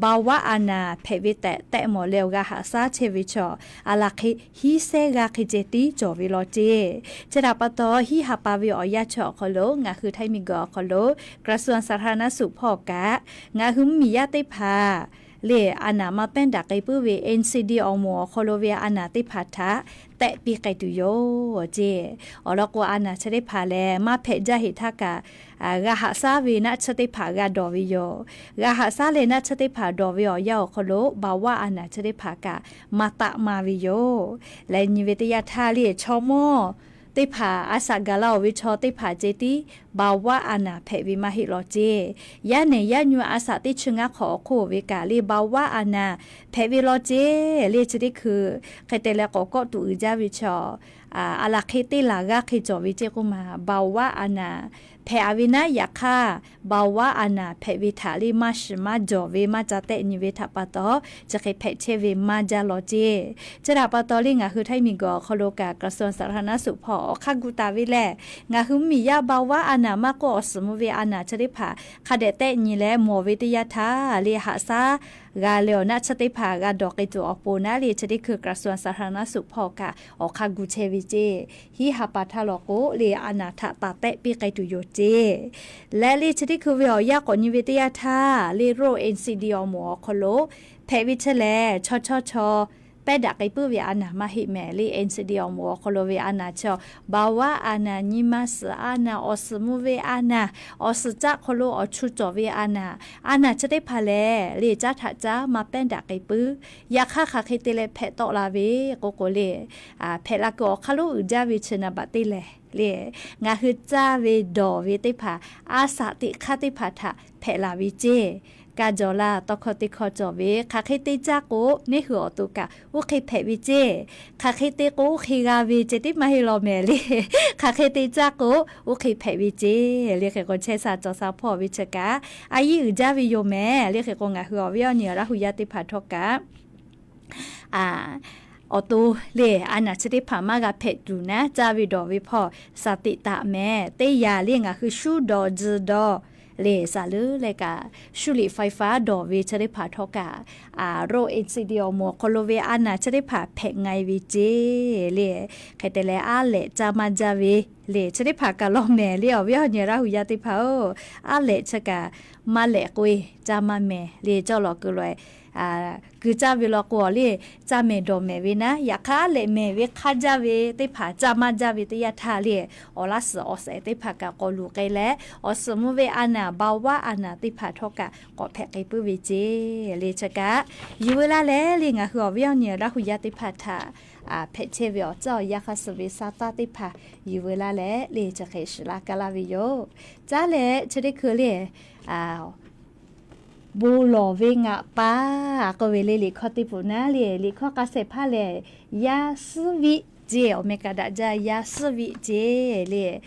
ภาวะอาหนา hpehꞈ ve tehꞈ tehꞈ mawˬ leh awˬ g'a haꞈ shaˉ chehˇ ve chaw a laˬ hk'e hiˉ sehˉ g'aˇ hk'e ceh tiˉ cawˬ ve law ceˇ. Chi htaꞈ pa taw hiˉ ha pa ve awˬ yanˇ chi awˬ hk'aw lo ngaˬ hui Htaiˇ miˬguiˬ awˬ hk'aw lo กระทรวงสาธารณสุข hpawˇ kaꞈ ngaˬ hui mvuhˇmiˬ yaˇ teˇ hpaˍ le อาหนา maˇ แป้ง daꞈ k'ai puiˉ ve เอ็นซีดี awˬ moˍ awˬ hk'aw lo ve อาหนา teˇ hpaˍ htaꞈ tehˆ piˇ k'ai tuˬ yoˬ ceˇ. Awˬ lawn k'o อาหนา chi teˇ hpaˍ lehˬ maˇ hpehꞈ jaˇ heˆ htaˇ kaꞈ g'a haꞈ shaˉ ve naˆ tsuhˇ teˇ hpaˍ g'a dawˬ ve yoˬ. G'a haꞈ shaˉ leh naˆ tsuhˇ teˇ hpaˍ dawˬ ve awˬ yanˇ awˬ hk'aw lo ภาวะอาหนา chi teˇ hpaˍ kaꞈ maˇ taˆ ma ve yoˬ. Leh nyi ve teˇ yanˇ htaˇ le chaw mawˇ teˇ hpaˍ a shaꞈ gaˬ la oˬ ve chaw teˇ hpaˍ ceh tiˉ ภาวะอาหนา hpehꞈ ve maˇ heˆ law ceˇ. Yaˇ nehˬ yaˇ nyu a shaꞈ teˇ chi ngaˇ hk'awꞈ awˬ hk'oˆ ve kaꞈ le ภาวะอาหนา hpehꞈ ve law ceˇ le chi teˇ hkui hk'e te leh k'awꞈ kawˆ tuˬ uiˍ jaˇ ve chaw a laˬ hk'e teˇ laˬ g'aˇ hk'e cawˬ ve ceˇ k'oˆ ma ภาวะอาหนา hpehꞈ a ve naˉ. Yaꞈ hk'aˇ ภาวะอาหนา hpehꞈ ve htaꞈ le maˇ shiˍ maˇ jawˬ ve maˇ ca tehˆ nyi ve htaꞈ pa taw chi hk'e hpehꞈ chehˇ ve maˇ jaˇ law ceˇ. Chi htaꞈ pa taw le ngaˬ hui Htaiˇ miˬguiˬ awˬ hk'aw lo kaꞈ กระทรวงสาธารณสุข hpawˇ awˬ hk'aˇ gu taˍ ve lehˬ ngaˬ hui mvuhˇmiˬ yaˇ ภาวะอาหนา maˇ k'oˆ awˬ suhˍ mvuh ve อาหนา chi teˇ hpaˍ hk'a dehꞈ tehˆ nyi leh mawˬ ve teˇ yanˇ htaˇ le haꞈ shaˉ g'a leh awˬ naˆ tsuhˇ teˇ hpaˍ g'a dawˬ k'ai tuˬ awˬ pon naˉ le chi teˇ hkui กระทรวงสาธารณสุข hpawˇ kaꞈ awˬ hk'aˇ gu chehˇ ve ceˇ. Hiˉ ha pa htaˇ law k'o le อาหนา htaꞈ taˍ tehˆ piˇ k'ai tuˬ yoˬ ceˇ. Leh le chi teˇ hkui ve awˬ yanˇ k'awꞈ nyi ve teˇ yanˇ htaˇ le โรค เอ็นซีดี awˬ moˍ awˬ hk'aw lo hpehꞈ ve chi lehˬ chaw chaw chaw แป้ง daꞈ k'ai puiˉ ve อาหนา maˇ heˆ mehˍ le เอ็นซีดี awˬ moˍ awˬ hk'aw lo ve อาหนา chi ภาวะอาหนา nyi ma suhˍ อาหนา awˬ suhˍ mvuh ve อาหนา awˬ suhˍ caˆ hk'aw lo awˬ chu cawˬ ve อาหนา อาหนา chi teˇ hpaˍ lehˬ le caˉ htaꞈ caˉ maˇ แป้ง daꞈ k'ai puiˉ. Yaꞈ hk'aˇ hk'aˬ hk'e te leh hpehꞈ tawˆ la ve k'oˆ k'o le hpehꞈ la kuiˬ awˬ hk'aˇ lonˉ uiˍ jaˇ ve chi naˍ baꞈ teˇ lehˬ le ngaˬ hui caˇ ve dawˬ ve teˇ hpaˍ a shaꞈ teꞈ hk'aˇ teˇ hpaˍ htaꞈ hpehꞈ la ve ceˇ. kaˇ jaw laˇ, tawˇ hkawˇ teˇ hkawˇ cawˬ ve. Hk'aˬ hk'e te caˇ k'o, neˇ hui awˬ to kaꞈ oˇ hk'e hpehꞈ ve ceˇ. Hk'aˬ hk'e te k'o, oˇ hk'e g'a ve ceh tiˉ maˇ heˆ law mehˍ le. Hk'aˬ hk'e te caˇ k'o, oˇ hk'e hpehꞈ ve ceˇ. Le hk'e k'o, chehˇ sha cawˬ sha hpawˇ ve chi kaꞈ a yiˉ uiˍ jaˇ ve yoˬ mehˍ. Le hk'e k'o, ngaˬ hui awˬ viˉ awˬ nyi Laˇ hu yaˇ teˇ hpaˍ htawˇ kaꞈ, awˬ to le a naˍ chi teˇ hpaˍ maˇ g'a hpehꞈ tuˬ naˉ, caˇ ve dawˬ ve hpawˇ shaˍ teꞈ taˍ mehˍ. Teˇ yanˇ le ngaˬ hui shuˉ dawˬ tzuhˬ dawˬ le, saˍ leuˉ leh kaꞈ shuˉ liꞈ faiˍ faˍ dawˬ ve chi teˇ hpaˍ htawˇ kaꞈ, road accident awˬ moˍ awˬ hk'aw lo ve a naˍ chi teˇ hpaˍ hpehꞈ nga e ve ceˇ le. Hk'e te leh, aˉ lehꞈ caˇ maˇ jaˇ ve le chi teˇ hpaˍ kaꞈ law mehˍ le. Awˬ viˉ awˬ nyi Laˇ hu yaˇ teˇ hpaˍ-oˬ, aˉ lehꞈ chi kaꞈ maˇ lehꞈ k'oˆ-e, caˇ maˇ mehˍ le. Cawˇ lawˬ kuiˬ lo kuiˬ caˇ ve law k'o le, caˇ mehˍ dawˬ mehˍ ve naˉ. Yaꞈ hk'aˇ, aˉ lehꞈ mehˍ ve hk'aˇ jaˇ ve teˇ hpaˍ caˇ maˇ jaˇ ve teˇ yanˇ htaˇ le, awˬ laˇ suhˍ awˬ shehˍ teˇ hpaˍ kaꞈ k'awꞈ luˬ k'ai leh, awˬ suhˍ mvuhˇ ve a naˍ, เบาหวาน a naˍ teˇ hpaˍ htawˇ kaꞈ k'awꞈ hpehꞈ k'ai puiˉ ve ceˇ le. Chi kaꞈ yuˬ veu laˇ leh le, ngaˬ hui awˬ viˉ awˬ nyi Laˇ hu yaˇ teˇ hpaˍ htaꞈ hpehꞈ chehˇ ve awˬ tcuhˉ awˬ yanˇ hk'a suh ve sa taˇ teˇ hpaˍ yuˬ veu laˇ leh le, chi hk'e shiˍ laˇ kaˇ laˇ ve yoˬ. Caˇ leh chi teˇ hkui le, bon lawˬ ve ngaˬ pa k'oˆ ve le. Liꞈ hkawˇ teˇ peuˬ naˉ le, liꞈ hkawˇ k'a shehˍ hpaˇ lehˬ, yaˇ suhˉ viˆ ceˇ, awˬ meh kaꞈ daꞈ jaˇ, yaˇ suhˉ viˆ ceˇ le.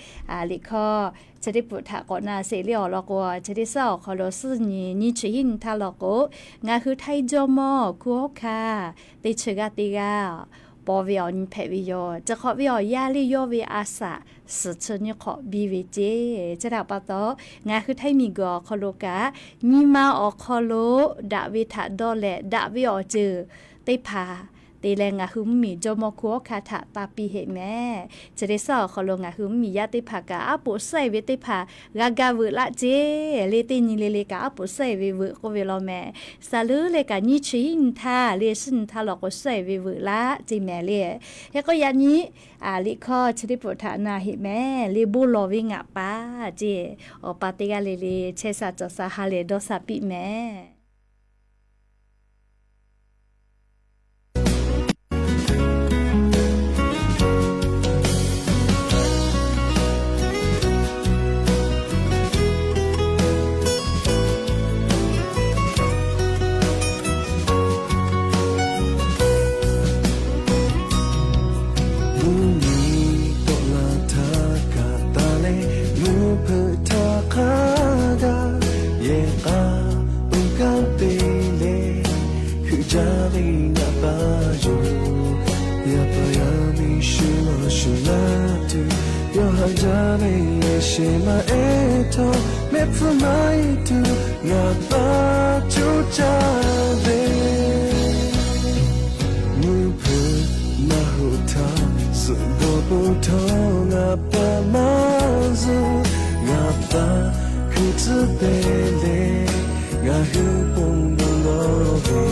Liꞈ hkawˇ chi teˇ peuˬ htaꞈ k'awꞈ na sheˍ le awˬ lawn k'o, chi teˇ suhˉ awˬ hk'aw lo suhˉ nyi nyiˇ chi hiˉ nyi htaˇ law k'o, ngaˬ hui Htaiˇ jawˇmawˇ Hkunˉ Hawˉ Hkanˇ teˇ chi g'aˇ teˇ g'aˇ paw ve awˬ nyi hpehꞈ ve yoˬ. Chi hk'awꞈ ve awˬ yanˇ le, yawˇ ve a shaꞈ suhˍ chi nyiˇ hk'awꞈ biˇ ve ceˇ. Chi htaꞈ pa taw, ngaˬ hui Htaiˇ miˬguiˬ awˬ hk'aw lo kaꞈ, nyi ma awˬ hk'aw lo daꞈ ve htaꞈ dawˇ leh, daꞈ ve awˬ ceuˬ teˇ hpaˍ te leh ngaˬ hui mvuhˇmiˬ jawˇmawˇ Hkunˉ Hawˉ Hkanˇ htaꞈ taˇ piˇ heˆ mehˍ. Chi teˇ suhˉ awˬ hk'aw lo ngaˬ hui mvuhˇmiˬ yaˇ teˇ hpaˍ kaꞈ aˉ poꞈ suhˉ-e ve teˇ hpaˍ g'a gaˇ veuꞈ laˇ ceˇ le. Teˇ nyi le le kaꞈ aˉ poꞈ suhˉ-e ve veuꞈ k'oˆ ve law mehˍ. Saˍ leuˉ leh kaꞈ nyiˇ chi hiˉ nyi htaˇ le, suhˉ nyi htaˇ law k'o suhˉ-e ve veuꞈ laˇ ceˇ mehˍ le. Hk'e k'o yaꞈ nyi liꞈ hkawˇ chi teˇ peuˬ htaꞈ na heˆ mehˍ le, bon lawˬ ve ngaˬ pa ceˇ. Awˬ pa teˇ g'aˇ le le chehˇ sha cawˬ sha ha lehˬ dawˇ sha piˇ mehˍ. Mvuhˇmiˬ tawˆ la htaˇ kaꞈ taˍ leh, mvuhˇ hpeuꞈ htaˇ hk'a gaˬ yehˬ k'a oˇ kanˉ te leh, heuˆ jaˇ ve ngaˬ pa yoˬ. Yaˇ paˍ yaˇ miˇ shu lawˬ shu laˇ tuˬ, yawˇ haꞈ jaˇ ve yehˬ shehˍ maˇ ehˉ htawˇ, mehˆ hpfuhˇ maˇ heˆ tuˬ ngaˬ pa coˇ caˇ ve. Mvuhˇ hpeuꞈ maˇ hoꞈ htaˇ, suhˍ gawˬ bon htawˇ ngaˬ pa maˇ zuhˆ. Ngaˬ pa hkui tcuhˉ te leh, ngaˬ hui ponˬ bon lawˬ ve.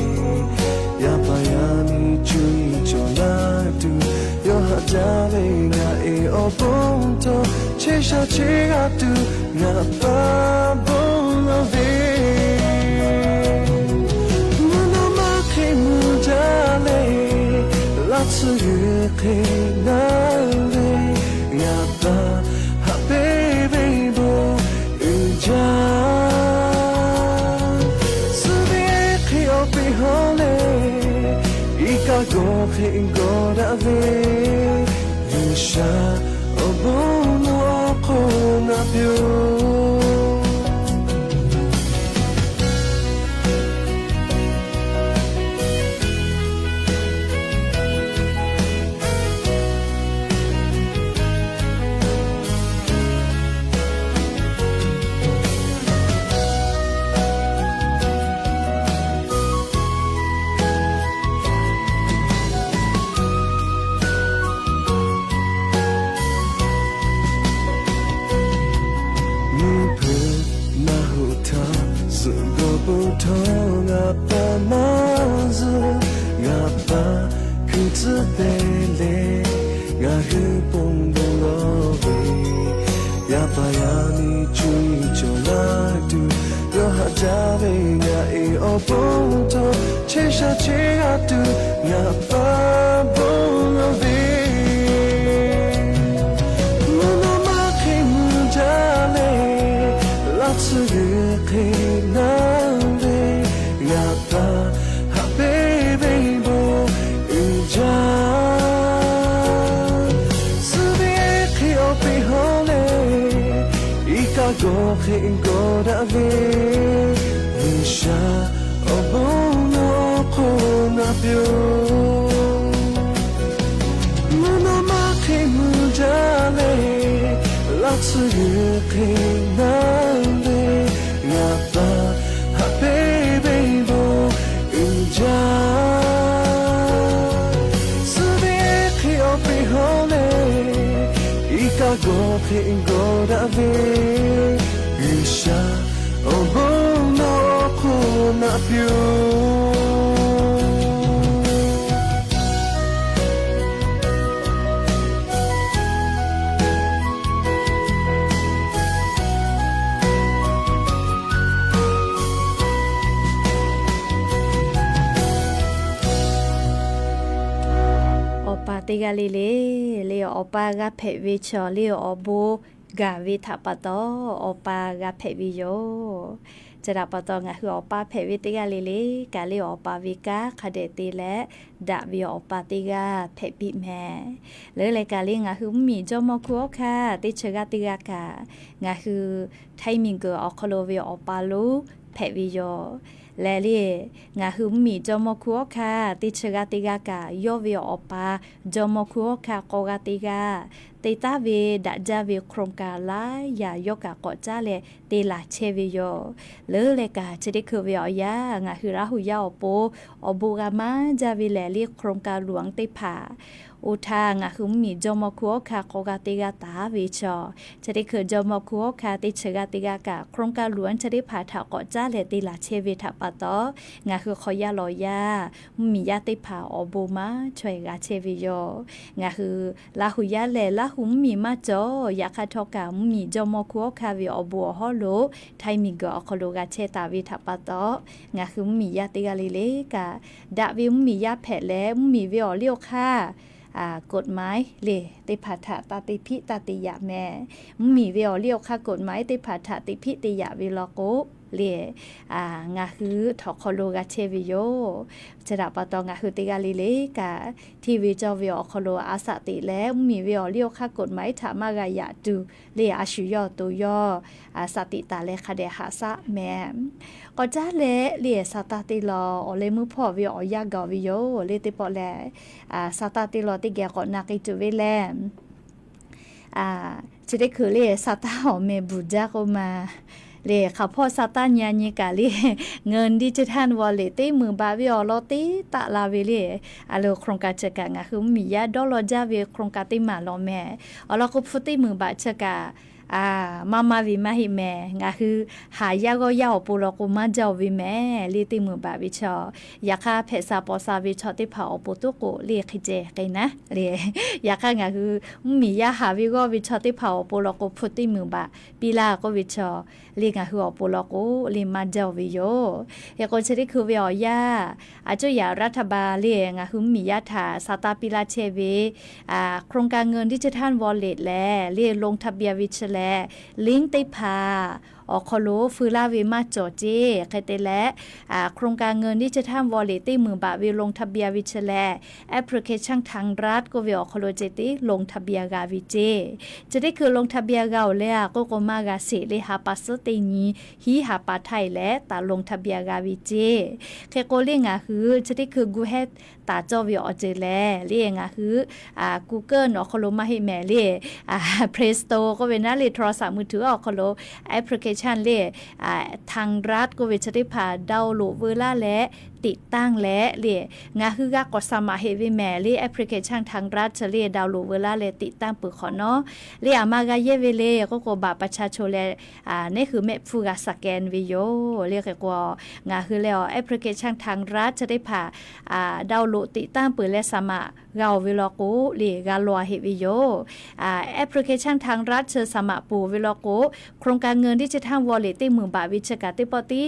Yaˇ paˍ yaˇ miˇ cuˇ yiˍ cawˬ laˇ tuˬ, yawˇ haꞈ jaˇ ve ngaˬ e awˬ bon htawˇ, chehˇ sha chehˇ g'a tuˬ ngaˬ pa bon lawˬ ve. Mvuhˇ naw ma hk'e mvuh jaˇ leh, laˇ tsuhˇ g'uiˬ hk'e naˉ ve, ngaˬ pa haꞈ peˇ ve bon uiˍ jaˇ. Suh ve hk'e awˬ peꞈ hawˉ leh, iˉ kaˆ gawˬ hk'e gawˬ daꞈ ve, G'uiˬsha awˬ bon awˬ hk'oˆ ngaˬ piˇ-oˬ. Mvuhˇ hpeuꞈ maˇ hoꞈ htaˇ, suhˍ gawˬ bon htawˇ ngaˬ pa maˇ zuhˆ. Ngaˬ pa hkui tcuhˉ te leh, ngaˬ hui ponˬ bon lawˬ ve. Yaˇ paˍ yaˇ miˇ cuˇ yiˍ cawˬ laˇ tuˬ, yawˇ haꞈ jaˇ ve ngaˬ e awˬ bon htawˇ, chehˇ sha chehˇ g'a tuˬ ngaˬ pa bon lawˬ ve. Mvuhˇ naw ma hk'e mvuh jaˇ leh, laˇ tsuhˇ g'uiˬ hk'e naˉ ve, hk'e g'aw daꞈ ve, G'uiˬsha awˬ bon awˬ hk'oˆ naˆ piˇ-oˬ. Mvuhˇ naw ma hk'e mui jaˇ leh, laˇ tsuhˇ g'uiˬ hk'e naˉ ve, ngaˬ pa haꞈ pehnˇ ve bon uiˍ jaˇ. Suh ve hk'e awˬ peꞈ hawˉ leh, iˉ kaˆ g'aw hk'e g'aw daꞈ ve, G'uiˬsha awˬ bon nawˬ hk'oˆ naˆ piˇ-oˬ. Awˬ pa teˇ g'aˇ le le, le awˬ pa g'a hpehꞈ ve chaw le awˬ bon gaˬ ve htaꞈ pa taw, awˬ pa g'a hpehꞈ ve yoˬ. Chi htaꞈ pa taw, ngaˬ hui awˬ pa hpehꞈ ve teˇ g'aˇ le le kaꞈ le awˬ pa ve kanˉ hk'a dehꞈ te leh daꞈ ve awˬ pa teˇ g'aˇ hpehꞈ piˇ mehˍ. Leuˉ leh kaꞈ le ngaˬ hui mvuhˇmiˬ jawˇmawˇ hkunˉ hawˉ hkanˇ teˇ chi g'aˇ teˇ g'aˇ kaꞈ, ngaˬ hui htaiˇ miˬguiˬ awˬ hk'aw lo ve awˬ pa lonˉ hpehꞈ ve yoˬ. Leh le, ngaˬ hui mvuhˇmiˬ jawˇmawˇ hkunˉ hawˉ hkanˇ teˇ chi g'aˇ teˇ g'aˇ kaꞈ, yawˇ ve awˬ pa jawˇmawˇ hkunˉ hawˉ hkanˇ k'aw g'a teˇ g'aˇ te taˍ ve daꞈ jaˇ ve โครงการ laˇ yaꞈ yawˇ kaꞈ k'awꞈ caˉ leh te laˬ chehˇ ve yoˬ. Leuˉ leh kaꞈ chi teˇ hkui ve awˬ yanˇ ngaˬ hui Laˇ hu yaˇ awˬ pon awˬ bon g'a maˇ jaˇ ve lehˬ le โครงการหลวง teˇ hpaˍ oˇ htaˇ ngaˬ hui mvuhˇmiˬ jawˇmawˇ hkunˉ hawˉ hkanˇ k'aw g'a teˇ g'aˇ taˍ ve chaw, chi teˇ hkui jawˇmawˇ hkunˉ hawˉ hkanˇ teˇ chi g'aˇ teˇ g'aˇ kaꞈ โครงการหลวง chi teˇ hpaˍ htaꞈ k'awꞈ caˉ leh te laˬ chehˇ ve htaꞈ pa taw, ngaˬ hui hk'aw yaˇ lawˬ yaˇ mvuhˇmiˬ yaˇ teˇ hpaˍ awˬ bon maˇ chaweh g'a chehˇ ve yoˬ. Ngaˬ hui Laˇ hu yaˇ lehˬ Laˇ hu mvuhˇmiˬ maˇ cawˬ. Yaꞈ hk'aˇ htawˇ kaꞈ mvuhˇmiˬ jawˇmawˇ hkunˉ hawˉ hkanˇ ve awˬ bon awˬ hawˉ lo htaiˇ miˬguiˬ awˬ hk'aw lo g'a chehˇ taˍ ve htaꞈ pa taw, ngaˬ hui mvuhˇmiˬ yaˇ teˇ g'aˇ le le kaꞈ daꞈ ve mvuhˇmiˬ yaˇ hpehꞈ leh mvuhˇmiˬ ve awˬ liˇ awˬ hk'aˇ กฎหมาย le teˇ hpaˍ htaꞈ taˇ te hpiˆ taˇ te yaꞈ mehˍ. Mvuhˇmiˬ ve awˬ liˇ awˬ hk'aˇ กฎหมาย teˇ hpaˍ htaꞈ te hpiˆ te yaꞈ ve law k'o le, ngaˬ hui htawnˍ hk'aw lo g'a chehˇ ve yoˬ. Chi htaꞈ pa taw ngaˬ hui teˇ g'aˇ le le kaꞈ hteˇ ve cawˇ ve awˬ hk'aw lo a shaꞈ teꞈ leh mvuhˇmiˬ ve awˬ liˇ awˬ hk'aˇ กฎหมาย htaꞈ maˇ g'a yaꞈ tuˬ le a shu yawˇ awˬ to yawˇ a shaꞈ teꞈ taˍ leh hk'a dehꞈ haꞈ shaˆ mehˍ. K'awꞈ caˉ leh le Saˍtanˍ teˇ lawn awˬ leh meuˇ hpawˇ ve awˬ yanˇ gaˬ ve yoˬ le teˇ pawˆ lehˬ, Saˍtanˍ teˇ lawn teˇ geh k'awꞈ na k'ai tuˬ ve lehˬ, chi teˇ hkui le Saˍtanˍ awˬ meh bvuhˬ jaˇ k'oˆ ma le. Hk'aˬ hpawˇ Saˍtanˍ nyi a nyi kaꞈ le เงินดิจิทัลวอลเล็ต teˇ meunˍ baꞈ ve awˬ lawn teˇ taˆ la ve le. A lo โครงการ chi kaꞈ ngaˬ hui mvuhˇmiˬ yaˇ dawˇ law jaˇ ve โครงการ teˇ maˬ law mehˍ. Awˬ lawn k'o hpu teˇ meunˍ baꞈ chi kaꞈ maˇ maˇ ve maˇ heˆ mehˍ. Ngaˬ hui haˍ yaˇ g'awˇ yaˇ awˬ pon law k'o maˇ jaˇ-oˬ ve mehˍ le teˇ meunˍ baꞈ ve chaw. Yaꞈ hk'aˇ hpehꞈ sha paw sha ve chaw teˇ hpaˍ awˬ pon toˉ k'o le hk'e ceh k'ai naˉ le. Yaꞈ hk'aˇ ngaˬ hui mvuhˇmiˬ yaˇ haˍ ve g'awˇ ve chaw teˇ hpaˍ awˬ pon law k'o hpu teˇ meunˍ baꞈ piˇ laˇ k'oˆ ve chaw le ngaˬ hui awˬ pon law k'o le maˇ jaˇ-oˬ ve yoˬ. Hk'e k'o chi teˇ hkui ve awˬ yanˇ, a cuˇ yaꞈ รัฐบาล le ngaˬ hui mvuhˇmiˬ yaˇ htaꞈ Saˍtanˍ piˇ laˇ chehˇ ve โครงการ เงินดิจิทัลวอลเล็ต lehˬ le ลงทะเบียน ve chi lehˬ ลิงก์ teˇ hpaˍ awˬ hk'aw lo feu laˇ ve maˇ cawˬ ceˇ. Hk'e te leh โครงการ เงินดิจิทัลวอลเล็ต teˇ meunˍ baꞈ ve ลงทะเบียน ve chi lehˬ แอปพลิเคชันทางรัฐ k'oˆ ve awˬ hk'aw lo ceh tiˉ ลงทะเบียน g'a ve ceˇ. Chi teˇ hkui ลงทะเบียน g'a-oˬ le a k'oˆ k'o maˇ g'a sheˍ le ha pa suhˉ teˇ nyi hiˉ ha pa htaˇ e leh taꞈ ลงทะเบียน g'a ve ceˇ. Hk'e k'o le ngaˬ hui chi teˇ hkui gu hehˉ taˍ cawˇ ve awˬ ceuˬ lehˬ le ngaˬ hui Google awˬ hk'aw lo maˇ heˆ mehˍ le Play Store k'oˆ ve naˉ le โทรศัพท์มือถือ awˬ hk'aw lo application le ทางรัฐ k'oˆ ve chi teˇ hpaˍ ดาวน์โหลด veu laˇ leh ติดตั้ง leh le ngaˬ hui g'a k'awꞈ สมัคร heˆ ve mehˍ le application ทางรัฐ chi le ดาวน์โหลด veu laˇ leh ติดตั้ง peuˬ hk'awꞈ nawˉ le aˬ ma g'a yehˇ ve le k'oˆ k'o บัตรประชาชน leh neˉ hui mehˆ hpfuhˇ g'a สแกน ve yoˬ le. Hk'e k'o ngaˬ hui lehˬ awˬ application ทางรัฐ chi teˇ hpaˍ ดาวน์โหลด ติดตั้ง peuˬ leh สมัคร g'a-oˬ ve law k'o le g'a law heˆ ve yoˬ. Application ทางรัฐ chi สมัคร peuˬ ve law k'o โครงการ เงินดิจิทัลวอลเล็ต teˇ meunˍ baꞈ ve chi kaꞈ teˇ pawˆ tiˉ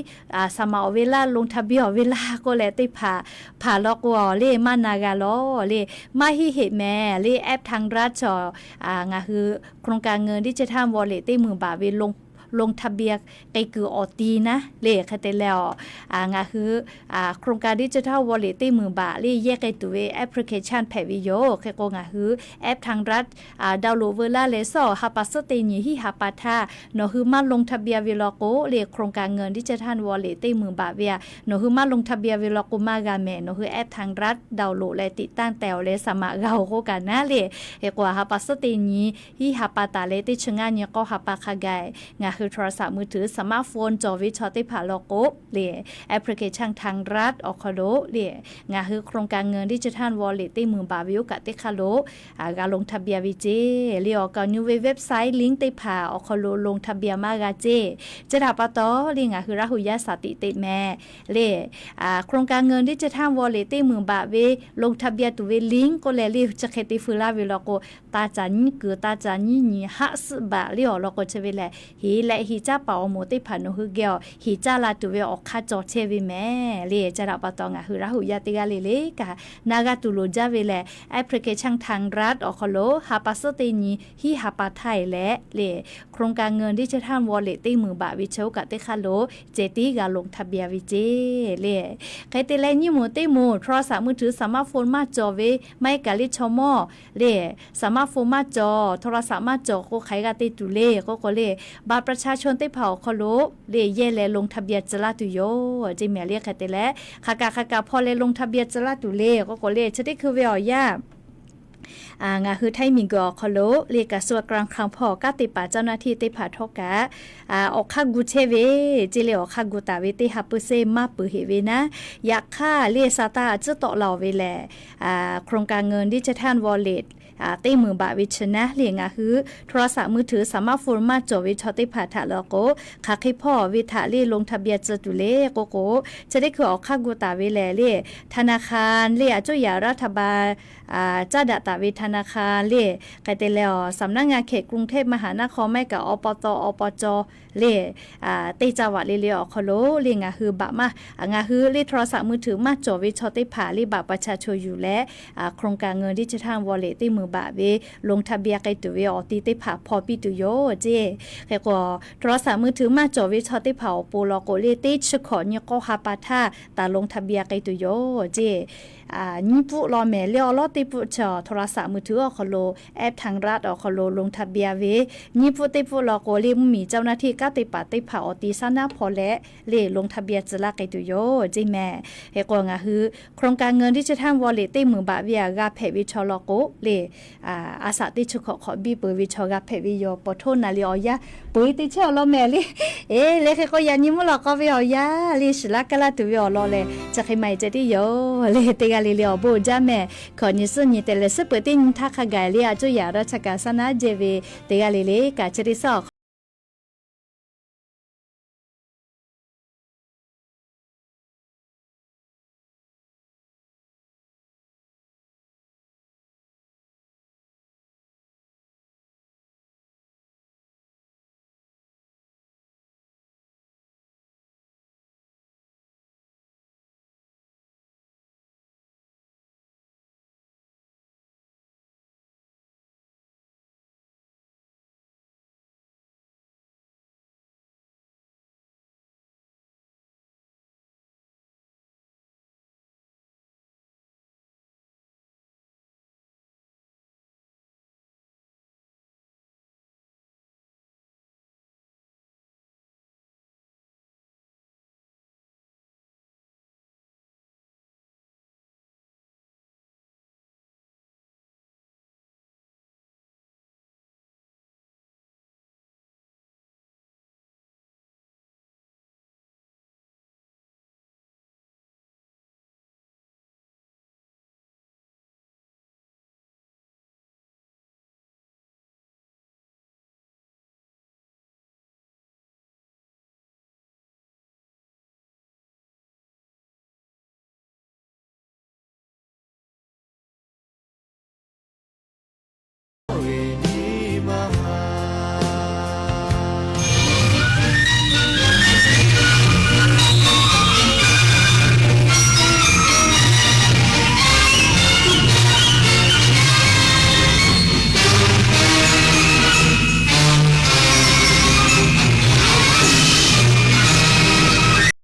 สมัคร awˬ ve laˇ ลงทะเบียน awˬ ve laˇ k'oˆ leh teˇ hpaˍ hpaˍ law k'o le maˇ na g'a lawˬ le. Maˇ heˆ heˆ mehˍ le แอป ทางรัฐ chaw ngaˬ hui โครงการ เงินดิจิทัลวอลเล็ต teˇ meunˍ baꞈ ve ลง ลงทะเบียน k'ai kuiˬ awˬ ti naˉ le. Hk'e te leh a, ngaˬ hui โครงการดิจิทัลวอลเล็ต teˇ meunˍ baꞈ le yehˇ k'ai tuˬ ve application hpehꞈ ve yoˬ. Hk'e k'o ngaˬ hui แอปทางรัฐ download veu laˇ leh suhˉ awˬ ha pa suhˉ teˇ nyi hiˉ ha pa htaˇ nawˬ hui maˇ ลงทะเบียน ve law k'o le โครงการเงินดิจิทัลวอลเล็ต teˇ meunˍ baꞈ ve a, nawˬ hui maˇ ลงทะเบียน ve law k'o maˇ g'a mehˍ. Nawˬ hui แอปทางรัฐ download leh ติดตั้ง tehˬ awˬ leh saˍ maꞈ g'a awˬ k'oˆ kaꞈ naˉ le. Hk'e k'o ha pa suhˉ teˇ nyi hiˉ ha pa taˍ leh teˇ chi ngaˇ nyi k'awˇ ha pa hk'a gaˬ ngaˬ hui โทรศัพท์มือถือ สมาร์ทโฟน cawˬ ve chaw teˇ hpaˍ law k'o le, application ทางรัฐ awˬ hk'aw lo le, ngaˬ hui โครงการเงินดิจิทัลวอลเล็ต teˇ meunˍ baꞈ ve oˇ kaꞈ teˇ hk'aˇ lo g'a ลงทะเบียน ve ceˇ le. Awˬ kaˍ awˬ nu ve website link teˇ hpaˍ awˬ hk'aw lo ลงทะเบียน maˇ g'a ceˇ. Chi htaꞈ pa taw le ngaˬ hui Laˇ huˍ yaˇ สถิติ teꞈ mehˍ le, โครงการเงินดิจิทัลวอลเล็ต teˇ meunˍ baꞈ ve ลงทะเบียน tuˬ ve link k'oˆ leh le chi hk'e te feu laˇ ve law k'o, taˇ caꞈ nyiˉ kuiˬ taˇ caꞈ nyiˉ nyi haˆ suhˆ baꞈ le awˬ lawn k'o chi ve lehˬ, heˍ leh heˍ caˇ paˍ awˬ moˍ teˇ hpaˍ nawˬ hui geh awˬ heˍ caˇ la tuˬ ve awˬ hk'aˇ cawˬ chehˇ ve mehˍ le. Chi htaꞈ pa taw ngaˬ hui Laˇ huˍ yaˇ teˇ g'aˇ le le kaꞈ na g'a tuˬ loˍ jaˇ ve lehˬ, application ทางรัฐ awˬ hk'aw lo ha pa suhˉ teˇ nyi hiˉ ha pa htaˇ e leh le, โครงการเงินดิจิทัลวอลเล็ต teˇ meunˍ baꞈ ve chi oˇ kaꞈ teˇ hk'aˇ lo ceh tiˉ g'a ลงทะเบียน ve ceˇ le. Hk'e te leh nyiˇ moˍ teˇ moˍ โทรศัพท์มือถือ สมาร์ทโฟน maˇ cawˬ ve maˇ heˆ kaꞈ le chaw mawˇ le, สมาร์ทโฟน maˇ cawˬ โทรศัพท์ maˇ cawˬ k'o hk'aˬ hk'e g'a te tuˬ le k'oˆ k'o le, baꞈ ประชาชน teˇ hpaˍ awˬ hk'aw lo le yehˇ leh ลงทะเบียน tcuh laˇ tuˬ yoˬ ceˇ mehˍ le. Hk'e te leh hk'aˬ kaꞈ hk'aˬ kaꞈ hpaw leh ลงทะเบียน tcuh laˇ tuˬ le k'oˆ k'o le chi teˇ hkui ve awˬ yanˇ ngaˬ hui ไทย miˬguiˬ awˬ hk'aw lo le กระทรวงการคลัง hpawˇ kanˉ te paˍ เจ้าหน้าที่ teˇ hpaˍ htawˇ kaꞈ awˬ hk'aˇ gu chehˇ ve ceˇ le. Awˬ hk'aˇ gu taˍ ve teˇ ha pui seˇ maˇ peuˬ heꞈ ve naˉ, yaꞈ hk'aˇ le sa taˇ a tcuhˉ tawˆ la-oˬ ve lehˬ, โครงการเงินดิจิทัลวอลเล็ต teˇ meunˍ baꞈ ve chi naˉ le ngaˬ hui โทรศัพท์มือถือ สมาร์ทโฟน maˇ cawˬ ve chaw teˇ hpaˍ htaꞈ law k'o, hk'aˬ hk'e hpawˇ ve htaꞈ le ลงทะเบียน tcuh tuˬ le k'oˆ k'o, chi teˇ hkui awˬ hk'aˇ gu taˍ ve lehˬ le, ธนาคาร le a cuˇ yaꞈ รัฐบาล caˇ daꞈ taˍ ve ธนาคาร le, hk'e te leh awˬ สำนักงานเขตกรุงเทพมหานคร maˇ heˆ kaꞈ อบต. อบจ. le teˇ จังหวัด le le awˬ hk'aw lo le ngaˬ hui baꞈ maˇ, ngaˬ hui le โทรศัพท์มือถือ maˇ cawˬ ve chaw teˇ hpaˍ le บัตรประชาชน yuˬ leh โครงการเงินดิจิทัลวอลเล็ต teˇ meunˍ baꞈ ve ลงทะเบียน k'ai tuˬ ve awˬ ti teˇ hpaˍ hpaw piˇ tuˬ yoˬ ceˇ. Hk'e k'o โทรศัพท์มือถือ maˇ cawˬ ve chaw teˇ hpaˍ awˬ pon law k'o le teˇ chi hkawꞈ nyi k'awˇ ha pa htaˇ taˍ ลงทะเบียน k'ai tuˬ yoˬ ceˇ. Nyiˇ pfuhˆ law mehˍ le awˬ lawˉ teˇ pfuhˆ chi โทรศัพท์มือถือ awˬ hk'aw lo แอปทางรัฐ awˬ hk'aw lo ลงทะเบียน ve, nyiˇ pfuhˆ teˇ pfuhˆ law k'o le mvuhˇmiˬ เจ้าหน้าที่ kanˉ te paˍ teˇ hpaˍ awˬ ti saˉ naˉ hpaw leh le ลงทะเบียน tcuh laˇ k'ai tuˬ yoˬ ceˇ mehˍ. Hk'e k'o ngaˬ hui โครงการเงินดิจิทัลวอลเล็ต teˇ meunˍ baꞈ ve a g'a hpehꞈ ve chaw law k'o le, a saꞈ teˇ chi hkawꞈ hk'awꞈ biˇ peuˬ ve chaw g'a hpehꞈ ve yoˬ. Pawˬ htoˇ naˍ le awˬ yanˇ peu eˬ te chehˇ awˬ lawn mehˍ le. Eˬ le hk'e k'o yaꞈ nyi mvuhˇ lawꞈ k'aw ve awˬ yanˇ le shiˍ laˇ kaˇ laˇ tuˬ ve awˬ lawn lehˬ chi hk'e maˇ heˆ ceh tiˉ yoˬ le. Teˇ g'aˇ le le awˬ bon jaˇ mehˍ. Hkawꞈ nyi suhˉ nyi te leh suhˉ peuˬ teˇ nyi htaˇ hk'a gaˬ le a cuˇ yaꞈ ราชการ saˉ naˉ jehˇ ve teˇ g'aˇ le le kaꞈ chi teˇ suhˉ awˬ